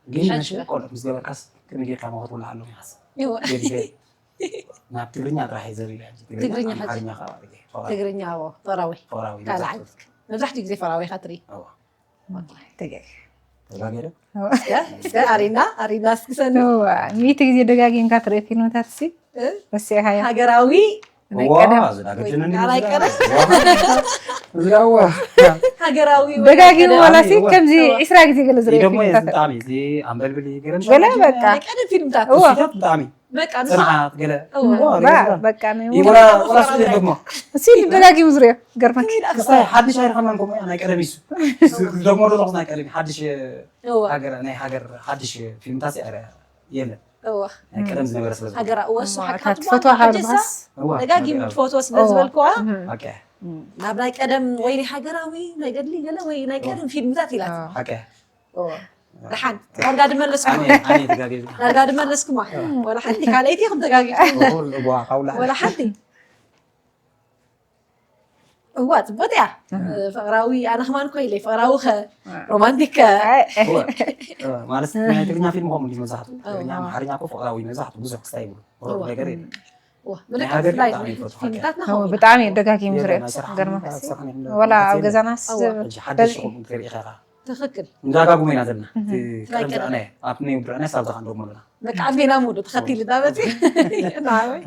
ግን ሕጂ መሸ ከ? ቆልዑት ምስ ገበርካስ ከመይ ጌርካ መኸት ውላ ኣለዉ ይሓስብ። እዋ። ገዲፈ ናብ ትግርኛ ጥራሕ እየ ዘሪለ ሕጂ። ትግርኛ ትግርኛ፣ ሕጂ። ኣምሓርኛ ከዓ ኣድርጌ። ፍቕራዊ። ትግርኛ፣ እዎ፣ ፍቕራዊ። ፍቕራዊ ካልእ መብዛሕትኡ። ዓይነት። መብዛሕትኡ ግዜ ፍቕራዊ ኢኻ ትርኢ። እዋ። ወላሂ፣ ተጋጊ። ተጋጊ ዶ? እዋ። እስከ፣ እስከ ኣሪና፣ ኣሪና እስኪ ሰኒ። እዋ፣ ሚእቲ ግዜ ደጋጊምካ ትርኢ ፊልምታት ሲ? እ? ረሲዕካዮ። ሃገራዊ ናይ ዋ ቀደም ዝዳገጀነኒ ናይ ቀደም? እዚዳዋ ሃገራዊ ወይ ደጋጊሙ ቀደም? ዋላሲ እዋ። ከምዚ ዕስራ ግዜ ገለ ዝሪኦ ደሞ ፊልምታት ብጣዕሚ እዚ ኣንበልብል ገረን ገለ በቃ ናይ ቀደም ፊልምታት እዋ። ብጣዕሚ በቃ ንሱ ፅንዓት ገለ እዋ። ዋ፣ ባ- ገለ በቃ ናይ ይወላ ወላ ስለ ደሞ እሲ ደጋጊሙ ዝሪኦ ገርመክ ክስታይ ሓድሽ ኣይረኸናን ከምኡ ናይ ቀደም ይሱ ደሞ ዶ ናይ ቀደም ሓድሽ እዋ። ሃገር ናይ ሃገር ሓድሽ ፊልምታት ኣረ የለን እዋ። ናይ ቀደም ዝነበረ ስለ ዝኾነ ሃገራ እወ እሱ እዋ፣ ሓቂ እታ ሓቂ ትፈትዋ እዋ፣ ሃገር ሕጂ ባስ። እዋ። ደጋጊሙ ትፈትዎ ስለ እዋ። ዝበልክዋ ሓቂ ናብ ናይ ቀደም ወይ ናይ ሃገራዊ ናይ ገድሊ ገለ ወይ ናይ ቀደም ፊልምታት ኢላት እዋ። ሓቂ እዋ። ደሓን ዳርጋ ድመለስኩ ኣነ ኣነ ተጋገዝና ዳርጋ ድመለስኩማ ወላ ሓንቲ ካልኣይቲ ኢኹም ተጋጊኹም ዋ ካውላ ወላ ሓንቲ እዋ ፅቡቅ እያ ፍቅራዊ ኣነ ከማን እኮ ኢለ ፍቅራዊ ከ ሮማንቲክ ከ ኣይ፣ ማለት ናይ ትግርኛ ፊልም ከምኡ እንዲ መብዛሕቱ ትግርኛ ኣምሓርኛ እኮ ፍቅራዊ መብዛሕቱ ብዙሕ ክስታይ ይብሉ ቁሩብ ነገር የለን እዋ ናይ ምልክት ሃገር ብፍላይ ብጣዕሚ ይፈትሑ ፊልምታትና እዎ፣ ከምኡ ብጣዕሚ ደጋጊሙ የለን፣ ዝሪኦ ናይ ስራሕ ገርመክ ስራሕ የለን። ወላ ኣብ የለን። ገዛናስ እዋ። ሕጂ ሓደሽ ኹም ትርኢ ኢኻ ትኽክል እንዳጋጉመ ኢና ዘለና እቲ ትራይ ቀደም ቀደም። ዝረኣናዮ ኣብ ናይ ውድረናዮ ሳብ ዝኻ ንደሞ ኣለና በቃ ኣቤና ሙሉ ተኸቲል እንዳበፂ ናበይ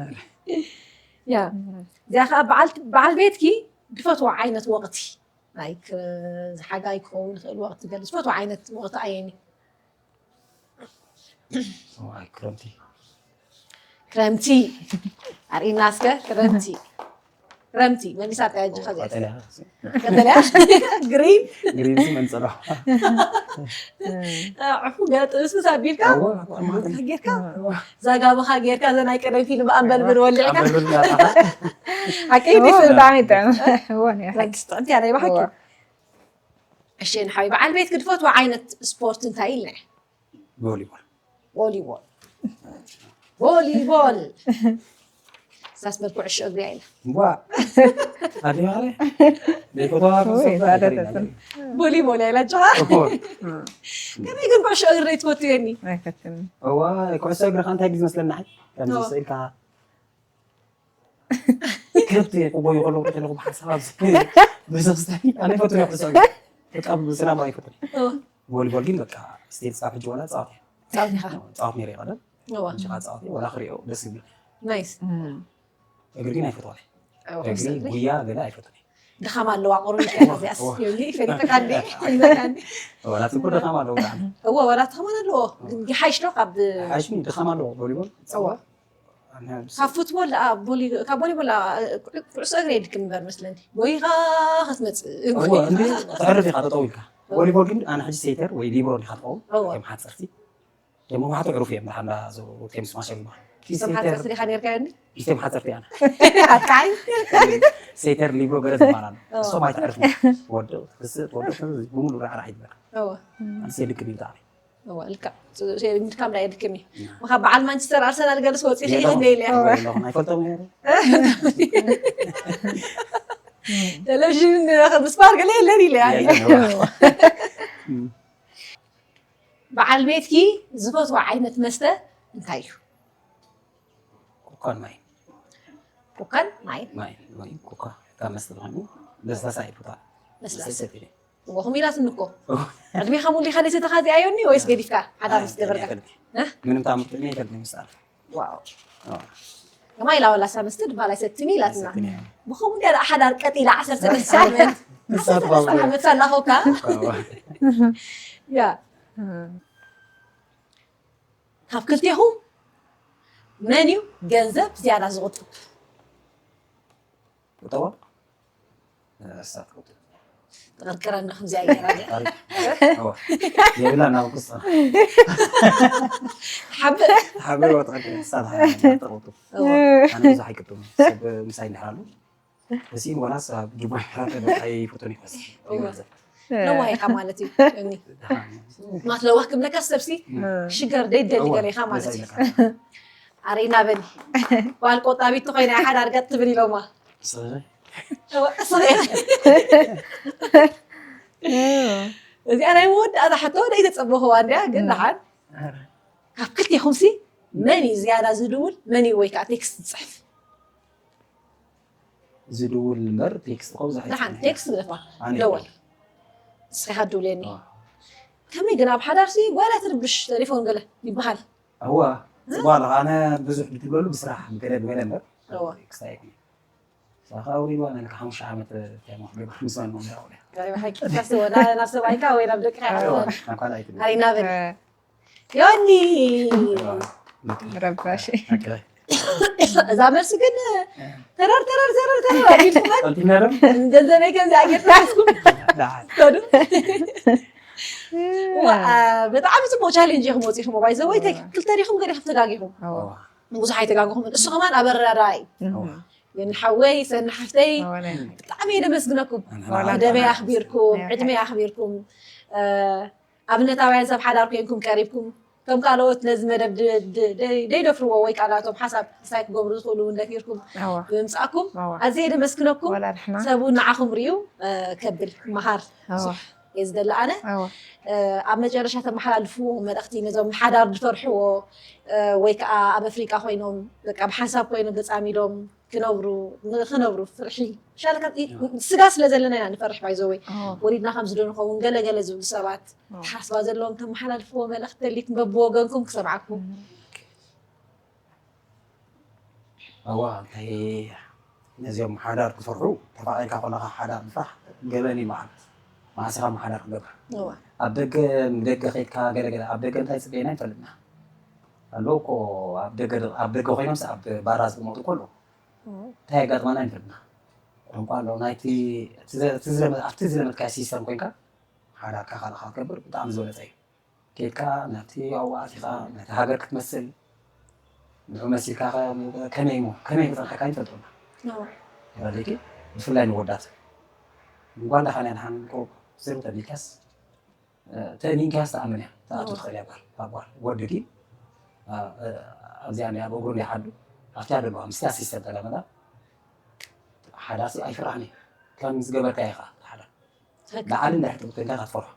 ያ እዚኣ ከዓ በዓል በዓል ቤትኪ ድፈትዋ ዓይነት ወቕቲ ናይ ሓጋይ ክኸውን ይኽእል ወቕቲ ገለ ዝፈትዋ ዓይነት ወቕቲ ኣየኒ ሰማይ ክረምቲ ክረምቲ ኣርእና እስከ ክረምቲ ክረምቲ መሊሳ ጠያጅ ከዚኣ ቀጠልያ ቀጠልያ ግሪን ግሪንሲ መንጸሎ ዕፉ ገጥብስብስ ኣቢልካ ጌርካ ዛጋብኻ ጌርካ ዘናይ ቀደም ፊልም ኣንበልብል ወሊዕካ ሓቂ ድዩ? ብጣዕሚ ይጥዕም። እዎ፣ ናይ ሓቂ። ጥዕምቲ እያ ናይ ብሓቂ እዎ። እሺ ንሓዊ በዓል ቤት ክትፈትዎ ዓይነት ስፖርት እንታይ ኢልና ቮሊቦል ቮሊቦል ቮሊቦል ሳስ በል ኩዕሾ እግሪ ኣይላ ዋ ኣዲማለ ደይፈተዋ ውይ፣ ባደተትን። ቮሊቦል ኣይላ ጃ ከመይ ግን ኩዕሾ እግሪ ትፈትየኒ ኣይፈትን። እዋ ኩዕሶ እግሪ ከ እንታይ ግዜ መስለና ሓይ ከምዚ እዋ። ስኢልካ ከብቲ ክጎዩ ከለዉ ከለኹ ብሓሳብ ኣብዚ መዘኽስታኒ ኣነ ፈትዮ ኩዕሶ እግሪ በጣም ስላም ኣይፈትዮ ቮሊቦል ግን በቃ ስቴት ጻፍ ሕጂ ወላ ጻፍ ጻውቲኻ ጻፍ ነይረ ቀደም እዋ ሽኻ ጻፍ ወላ ክሪኦ ደስ ይብል ናይስ እግሪ ግን ኣይፈትዋለ እዋ እግሪ ጉያ ገለ ኣይፈትዋለ ድኻም ኣለዋ ቁሩብ ዚኣስ ዮኒ ፈሊጠካ እንዲ ፈሊጠካ እንዲ ወላ ጽቡቅ ደካም ኣለዎ ብጣዕሚ እዎ ወላ ትኸማን ኣለዎ ግን ይሓይሽ ዶ ካብ ሓሽኒ ድኻም ኣለዎ ቮሊቦል እዋ ኣነ ካብ ፉትቦል ደኣ ቮሊ- ካብ ቮሊቦል ደኣ ኩዕ- ኩዕሶ እግሪ የድክም እምበር መስለኒ ጎይኻ ክትመፅእ እዎ እንዲ ተዕርፍ ኢኻ ጠጠው ኢልካ ቮሊቦል ግን ኣነ ሕጂ ሴተር ወይ ሊብሮ ዲኻ ትኸውን እዎ። ከም ሓፀርቲ ደሞ ማሕቶ ዕሩፍ እዮም ብሓንዳ ቴምስ ማሸል ማ ሰምሓት ዲኻ ነርካ ዮኒ ቴም ሓፀርቲ ኣነ ኣታይ ሴተር ሊብሮ ገለ ዝበሃል ኣሎ እዎ። እሶም ኣይተዕርፍ ወዶ ክስእ ወዶ ብሙሉ ራዕራዕ ይትበል እዎ ኣንስ የድክም እዩ ብጣዕሚ እዎ ልካ ድካም ዳ የድክም እዩ ምካ በዓል ማንቸስተር ኣርሰናል ገለስ ወፂ የለኹም። ከይኸደ ኢለ የለኹም ኣይፈልጦም ነይሩ ቴሌቪዥን ምስማር ገለ የለን ኢለ የለን፣ እዋ። በዓል ቤትኪ ዝፈትዎ ዓይነት መስተ እንታይ እዩ ኮካን ማይ ኮካን ማይ ማይ ወይ ኮካ ካብ መስተ ዝኾኑ ለስላሳ ኣይፈትዋን ለስላሳ ሰትየ እዎ ከምኡ ኢላትኒ እኮ ዕድሜኻ ሙሉ ኢኻ ዘይሰተኻ እዚኣዮኒ ወይስ ገዲፍካ ሓዳር ምስ ገበርካ ምንም ታምር ጥዕና ይፈልጥ ይመስላል ዋው ከማይ ኢላ ወላ ሳመስቲ ድባል ኣይሰትኒ ኢላትና ብኸምኡ እንዲያ ደኣ ሓዳር ቀጢላ ዓሰርተ ሰለስተ ዓመት ንሳት ዓመት ሳላኸውካ ያ ካብ ክልቴኹም መን እዩ ገንዘብ ዝያዳ ዝቕጥብ ቁጠባ ተቐርቅረና ከምዚኣ ገይራ የብላ ናብ ክስታ ሓብእ ሓበይ ወጣ ሳት ተቐጡ ኣነ ብዙሕ ኣይቅጥም ሰብ ምሳይ እንድሕር ኣሎ እዚእም ዋላስ ኣብ ዱባይ ሓራተ ኣይፈቶን ይፈስ ለዋህ ኢኻ ማለት እዩ እኒ ማለት ለዋህ ክብለካ ሰብሲ ሽገር ደይደሊ ገለ ኢኻ ማለት እዩ ኣርእና በኒ ጓል ቆጣቢት ተኮይና ሓዳር ገጥ ትብል ኢሎማ እዚኣ ናይ መወዳእታ ሕቶ ደይ ተፀበኽዋ እንዲያ ግን ደሓን ካብ ክልቴኹምሲ መን እዩ ዝያዳ ዝድውል መን እዩ ወይ ከዓ ቴክስት ዝፅሕፍ ዝድውል እምበር ቴክስት ከብዝሕ ደሓን ቴክስት ግደፋ ኣነ ደወል እስኻ ድውልየኒ ከመይ ግን ኣብ ሓዳርሲ ጓላ ትርብሽ ቴሌፎን ገለ ይበሃል እዋ ጽቡቅ ኣሎ ኣነ ብዙሕ ብትብለሉ ብስራሕ ብገለ ብገለ እምበር እዋ ክስታይ ኣይኮነ ሳኻ ውሪድዋ ነልካ ሓሙሽተ ዓመት ታይማ ክገብር ምስዋን ነው እንዳውለ ናይ ብሓቂ ታስቦ ናብ ሰብኣይካ ወይ ናብ ደቅኻ ናብ ካልኣይቲ ኣሪና በል ዮኒ ረባሽ እዛ መልሲ ግን ተረር ተረር ተረር ተረር ኣቢልኩም ቀልጢፍና ዶ ገንዘበይ ከምዚ ኣጌርካ ስኩም ተዱ ብጣዕሚ ፅቡቅ ቻሌንጅ ኢኹም ወፂኹም ባይዘወይ ክልተ ዲኹም ገዲኹም ተጋጊኹም ብዙሕ ኣይተጋግኹም እሱ ከማን ኣበረዳዳኢ ግን ሓወይ ሰኒ ሓፍተይ ብጣዕሚ እየ ደመስግነኩም ደበይ ኣኽቢርኩም ዕድመይ ኣኽቢርኩም ኣብነታውያን ሰብ ሓዳር ኮይንኩም ቀሪብኩም ከም ካልኦት ነዚ መደብ ደይደፍርዎ ወይ ቃላቶም ሓሳብ ክሳይ ክገብሩ ዝኽእሉ እውን ደፊርኩም ብምምፃእኩም ኣዝየ ደመስግነኩም ሰብ እውን ንዓኹም ርዩ ከብል መሃር ብዙሕ እየ ዝደሊ ኣነ ኣብ መጨረሻ ተመሓላልፍዎ መልእኽቲ ነዞም ሓዳር ዝፈርሕዎ ወይ ከዓ ኣብ ኣፍሪቃ ኮይኖም በቃ ብሓንሳብ ኮይኖም ተፃሚዶም ክነብሩ ንኽነብሩ ፍርሒ ሻለ ስጋ ስለ ዘለና ኢና ንፈርሕ ባይዘወይ ወሊድና ከም ዝዶ ንኸውን ገለገለ ዝብሉ ሰባት ተሓስባ ዘለዎም ተመሓላልፍዎ መልእኽቲ ደሊኩም በብወገንኩም ክሰምዓኩም እዋ እንታይ ነዚኦም ሓዳር ክፈርሑ ተፋቒርካ ኮለኻ ሓዳር ምፍራሕ ገበን እዩ ማለት መዓስኻ ሓዳር ክገብር ኣብ ደገ ንደገ ከይድካ ገለገለ ኣብ ደገ እንታይ ፅበየና ይፈልጥና ኣለዉ እኮ ኣብ ደገ ኮይኖምስ ኣብ ባራ ዝቕመጡ እኮ ኣለዉ እንታይ የጋጥመና ይፈልጥና ቋንቋ ኣለዉ ናይቲ ኣብቲ ዝለመድካዮ ሲስተም ኮይንካ ሓዳርካ ካልኻ ክትገብር ብጣዕሚ ዝበለፀ እዩ ኬድካ ናብቲ ኣብኡ ኣቲኻ ነቲ ሃገር ክትመስል ንዑ መሲልካ ከመይ እሞ ከመይ ክፀንሐካ ይፈልጠና ተረዲእኪ ብፍላይ ንወዳት ጓል ዳኻ ናይ ድሓን ቁሩብ ዝም ተቢልካስ ተእሚንካስ ተኣምን እያ ተኣቱ ትኽእል እያ ጓል ካብ ጓል ወዲ ግን ኣብዚኣ እንዲያ ብእግሩ እንዲያ ሓዱ ኣብቲያ ዘለዋ ምስቲያ ሲስተም ተለመዳ ሓዳሲ ኣይፍራሕን እዩ ከም ዝገበርካ ኢኻ ሓዳ ላዓሊ እንድሕር ትብል ኮይንካ ኢኻ ትፈርሖ።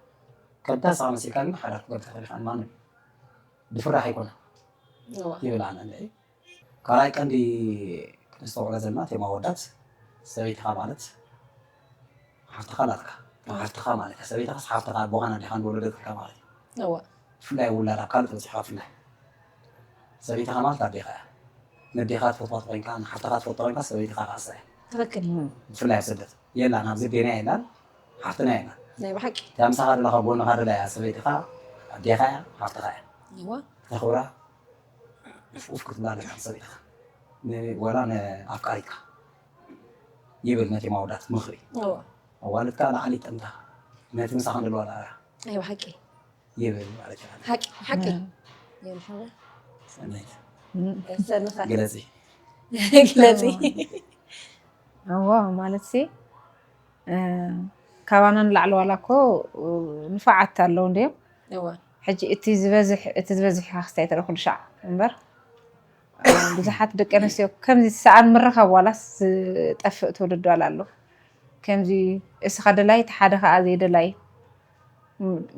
ከምታ ንስኻ መሲልካ ግን ሓዳር ክትገብር ትኽእል ኢኻ ንማንም ድፍራሕ ኣይኮነን ይብል ኣነ እንድዒ። ካልኣይ ቀንዲ ክነስተውዕሎ ዘለና ቴማ ኣወዳት ሰበይትኻ ማለት ሓፍትኻ ናትካ ከም ሓፍትኻ ማለት እያ። ሰበይትኻስ ሓፍትኻ ኣቦኻን ኣዴኻን ዝወለደትካ ማለት እዩ። እወ። ብፍላይ ውላድ ኣብ ካልእ ተበፂሕካ ብፍላይ ሰበይትኻ ማለት ኣዴኻ እያ። ነዴኻ ትፈትዋ ተኾይንካ ንሓፍትኻ ትፈትዋ ኮይንካ ሰበይትኻ ኻሳ እያ። ትኽክል። ብፍላይ ኣብ ስደት የላን ኣብዚ ኣዴና የላን ሓፍትና የላን። ናይ ብሓቂ። እታ ምሳኻ ደላ ካብ ጎንኻ ደላ እያ ሰበይትኻ ኣዴኻ እያ ሓፍትኻ እያ። እዋ። ተኽብራ ኡፍ ክትብላ ኣለካ ሰበይትኻ ወላ ንኣፍቃሪትካ ይብል ነቲ ማውዳት ምኽሪ። እዋ። ኣዋልድካ ንዓሊ ጠምታ ነቲ ምሳኻ ዘለዋ ዳራ። ናይ ብሓቂ። ይብል ማለት እዩ። ሓቂ ሓቂ። የምሓወ ሰናይት ሰንኻ ግለፂ። ግለፂ። እዎ ማለት ሲ ካባና ንላዕሊ ዋላ እኮ ንፉዓት ኣለዉ እንድዮም። እዋ። ሕጂ እቲ ዝበዝሕ እቲ ዝበዝሕ ኢኻ ክስታይ ተረኹ ልሻዕ እምበር ብዙሓት ደቂ ኣንስትዮ ከምዚ ሰኣን ምርኻብ ዋላስ ዝጠፍእ ትውልድ ዋላ ኣሎ። ከምዚ እስኻ ደላይ እቲ ሓደ ከዓ ዘይደላይ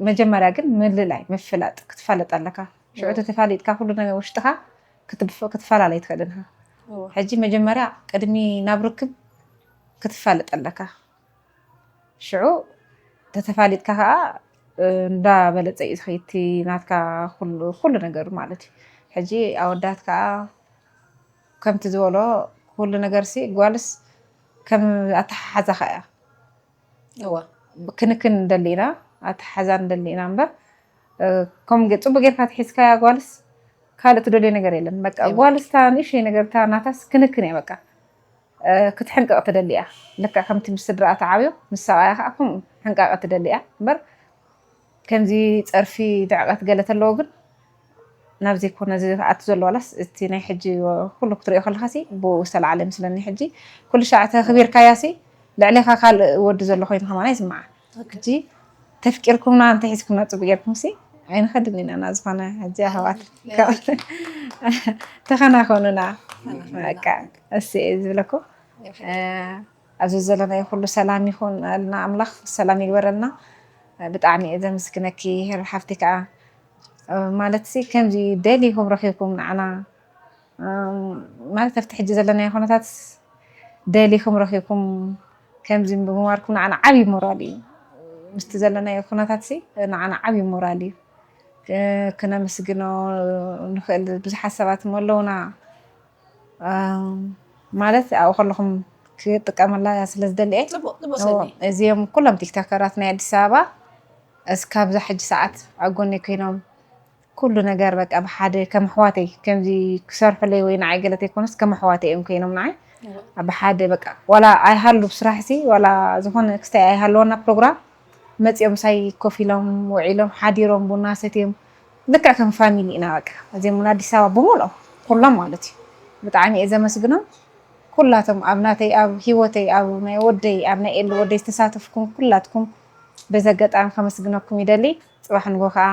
መጀመርያ ግን ምልላይ ምፍላጥ ክትፋለጥ ኣለካ ሽዑ ተተፋሊጥካ ኩሉ ነገር ውሽጥኻ ክትፈላለይ ትኽእል ኢኻ ሕጂ መጀመርያ ቅድሚ ናብ ርክብ ክትፋለጥ ኣለካ ሽዑ ተተፋሊጥካ ከዓ እንዳበለፀ እዩ ዝኸይቲ ናትካ ኩሉ ነገሩ ማለት እዩ ሕጂ ኣወዳት ከዓ ከምቲ ዝበሎ ኩሉ ነገር ሲ ጓልስ ከም ኣተሓሓዛኻ እያ እዋ ክንክን እንደሊና ኣተሓሓዛ እንደሊና እምበር ከም ገ- ፅቡቅ ጌርካ ትሒዝካያ ጓልስ ካልእ ትደልዮ ነገር የለን በቃ የለን። ጓልስ እታ ንእሽተይ ነገር እታ ናታስ ክንክን እያ በቃ እ፣ ክትሕንቀቕ ትደሊ እያ ልክዕ ከምቲ ምስ ስድራኣ ተዓብዮ ምስ ሰብኣያ ከዓ ከምኡ ሕንቃቐ ትደሊ እያ እምበር ከምዚ ፀርፊ ድዕቐት ገለ ተለዎ ግን ናብ ዘይኮነ ዝኣቱ ዘሎ ዋላስ እቲ ናይ ሕጂ ኩሉ ክትሪኦ ከለካ ሲ ብኡ ዝተላዓለ ይመስለኒ ሕጂ ኩሉ ሻዕ ተክቢርካያ ሲ ልዕሌካ ካልእ ወዲ ዘሎ ኮይኑ ከማና ይስማዓ ሕጂ ተፍቂርኩምና እንተሒዝኩምና ፅቡቅ ጌርኩም ሲ ኣይንኸድን ኢና ናብ ዝኮነ ሕጂ ኣህዋት ተኸናኸኑና በቃ እስ እየ ዝብለኩም ኣብዚ ዘለናዮ ኩሉ ሰላም ይኹን ኣልና ኣምላኽ ሰላም ይግበረልና ብጣዕሚ እየ ዘመስግነኪ ሄር ሓፍቲ ከዓ ማለት ሲ ከምዚ ደሊኹም ረኺብኩም ንዓና ማለት ኣብቲ ሕጂ ዘለናዮ ኩነታት ደሊኹም ረኺብኩም ከምዚ ብምንባርኩም ንዓና ዓብዪ ሞራል እዩ ምስቲ ዘለናዮ ኩነታት ሲ ንዓና ዓብዪ ሞራል እዩ ክነመስግኖ ንኽእል ብዙሓት ሰባት ኣለውና ማለት ኣብኡ ከለኹም ክጥቀመላ ስለ ዝደሊ እየ። ፅቡቅ ፅቡቅ እዎ፣ ሰኒ እዚኦም ኩሎም ቲክቶከራት ናይ ኣዲስ ኣበባ እስካብዛ ሕጂ ሰዓት ኣብ ጎኒ ኮይኖም ኩሉ ነገር በቃ ብሓደ ከም ኣሕዋተይ ከምዚ ክሰርሑለይ ወይ ንዓይ ገለ ተይኮነስ ከም ኣሕዋተይ እዮም ኮይኖም ንዓይ ብሓደ በቃ ዋላ ኣይሃሉ ብስራሕሲ ዋላ ዝኾነ ክስታይ ኣይሃለወና ፕሮግራም መፂኦም ሳይ ኮፍ ኢሎም ውዒሎም ሓዲሮም ቡና ሰትዮም ልክዕ ከም ፋሚሊ ኢና በቃ እዚኦም እውን ኣዲስ ኣበባ ብምልኦም ኩሎም ማለት እዩ ብጣዕሚ እየ ዘመስግኖም ኩላቶም ኣብ ናተይ ኣብ ሂወተይ ኣብ ናይ ወደይ ኣብ ናይ ኤሉ ወደይ ዝተሳተፍኩም ኩላትኩም በዚ ኣጋጣሚ ከመስግነኩም ይደሊ ፅባሕ ንጎ ከዓ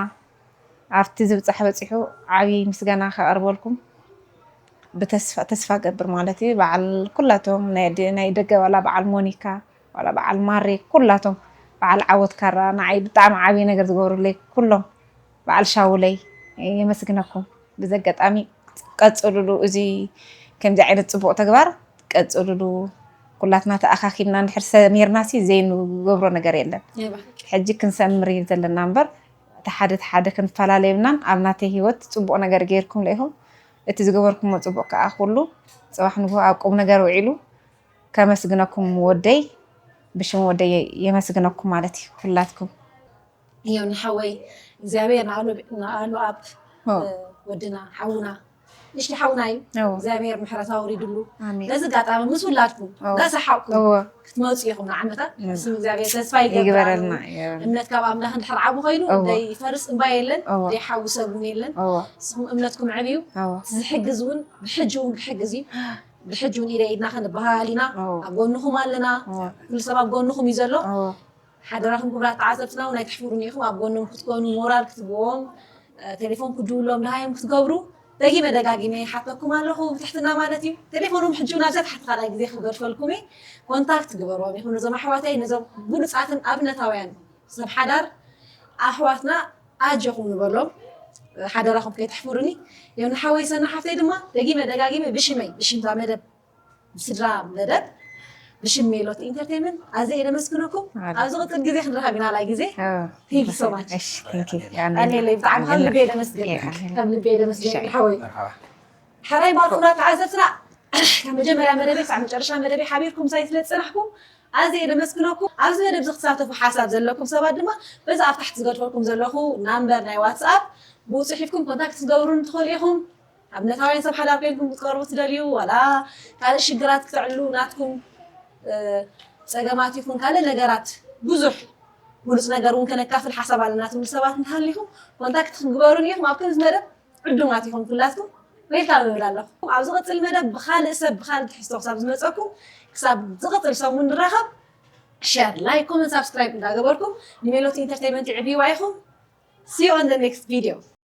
ኣብቲ ዝብፃሕ በፂሑ ዓብዪ ምስጋና ከቐርበልኩም ብተስፋ ተስፋ ገብር ማለት እዩ በዓል ኩላቶም ናይ ደ- ናይ ደገ ዋላ በዓል ሞኒካ ዋላ በዓል ማሬ ኩላቶም በዓል ዓወት ካራ ንዓይ ብጣዕሚ ዓብዪ ነገር ዝገብሩለይ ኩሎም በዓል ሻውለይ የመስግነኩም ብዚ ኣጋጣሚ ቀፅሉሉ እዚ ከምዚ ዓይነት ፅቡቅ ተግባር ቀፅሉሉ ኩላትና ተኣኻኪብና እንድሕር ሰሚርና ሲ ዘይንገብሮ ነገር የለን ሕጂ ክንሰምር እዩ ዘለና እምበር እቲ ሓደ እቲ ሓደ ክንፈላለየብናን ኣብ ናተይ ሂወት ፅቡቅ ነገር ገይርኩም ኢኹም እቲ ዝገበርኩሞ ፅቡቅ ከዓ ኩሉ ፅባሕ ንግሆ ኣብ ቁም ነገር ውዒሉ ከመስግነኩም ወደይ ብሽም ወደይ የመስግነኩም ማለት እዩ ኩላትኩም እዮም ንሓወይ እግዚኣብሔር ንኣሉ ኣብ ወድና ሓውና ንሽቲ ሓውና እዩ እግዚኣብሔር ምሕረት ኣውሪድሉ ነዚ ኣጋጣሚ ምስ ውላድኩም እንዳሰሓቅኩም ክትመፁ ኢኹም ንዓመታት ስም እግዚኣብሔር ተስፋ ይገብራሉ እምነት ካብ ኣምላኽ እንድሕር ዓቡ ኮይኑ ዘይፈርስ እምባ የለን ዘይሓዊ ሰብ እውን የለን ስኹም እምነትኩም ዕብዩ ዝሕግዝ እውን ብሕጂ እውን ክሕግዝ እዩ ብሕጂ እውን ኢደ ኢድና ክንበሃል ኢና ኣብ ጎንኹም ኣለና ኩሉ ሰብ ኣብ ጎንኹም እዩ ዘሎ ሓደራኹም ክቡራት ተዓዘብትና እውን ኣይትሕፍሩኒ ኢኹም ኣብ ጎኖም ክትኮኑ ሞራል ክትብዎም ቴሌፎን ክድውሎም ድሃዮም ክትገብሩ ደጊመ ደጋጊመ ይሓተኩም ኣለኹ ብትሕትና ማለት እዩ ቴሌፎኖም ሕጂ እውን ኣብዛ ትሓቲ ካልኣይ ግዜ ክገድፈልኩም እየ ኮንታክት ግበርዎም ኢኹም ነዞም ኣሕዋተይ ነዞም ብሉፃትን ኣብነታውያን ሰብ ሓዳር ኣሕዋትና ኣጆኹም ንበሎም ሓደራኹም ከይትሕፍሩኒ ዮም ንሓወይ ሰና ሓፍተይ ድማ ደጊመ ደጋጊመ ብሽመይ ብሽምታ መደብ ብስድራ መደብ ብሽም ሜሎት ኢንተርቴንመንት ኣዘ የደመስግነኩም ኣብ ዝቕፅል ግዜ ክንረኸብ ኢና ላይ ግዜ ቴንክ ሶ ማች ኣኔለይ ብጣዕሚ ካብ ልቤ የደመስግን ካብ ልቤ የደመስግን ሓወይ ሓራይ ባርኩና ተዓዘብትና ካብ መጀመርያ መደበይ ክሳብ መጨረሻ መደበይ ሓቢርኩም ሳይ ስለ ዝፅናሕኩም ኣዘ የደመስግነኩም ኣብዚ መደብ ዝክሳተፉ ሓሳብ ዘለኩም ሰባት ድማ በዚ ኣብ ታሕቲ ዝገድፈልኩም ዘለኹ ናምበር ናይ ዋትስኣፕ ብኡ ፅሒፍኩም ኮንታክት ትገብሩን ትኽእሉ ኢኹም ኣብነታውያን ሰብ ሓዳር ኮይንኩም ክትቀርቡ ትደልዩ ዋላ ካልእ ሽግራት ክተዕሉ ናትኩም ፀገማት ይኹን ካልእ ነገራት ብዙሕ ብሉፅ ነገር እውን ከነካፍል ሓሳብ ኣለና ትብሉ ሰባት እንተሃሊኹም ኮንታክት ክንግበሩን ኢኹም ኣብ ከምዚ መደብ ዕዱማት ኢኹም ኩላትኩም ዌልካም እብል ኣለኹ ኣብ ዝቕፅል መደብ ብካልእ ሰብ ብካልእ ትሕዝቶ ክሳብ ዝመፀኩም ክሳብ ዝቕፅል ሰሙን ንራኸብ ሸር ላይክ ኮመንት ሳብስክራይብ እንዳገበርኩም ንሜሎቲ ኢንተርቴንመንት ይዕብይዋ ኢኹም see you on the next video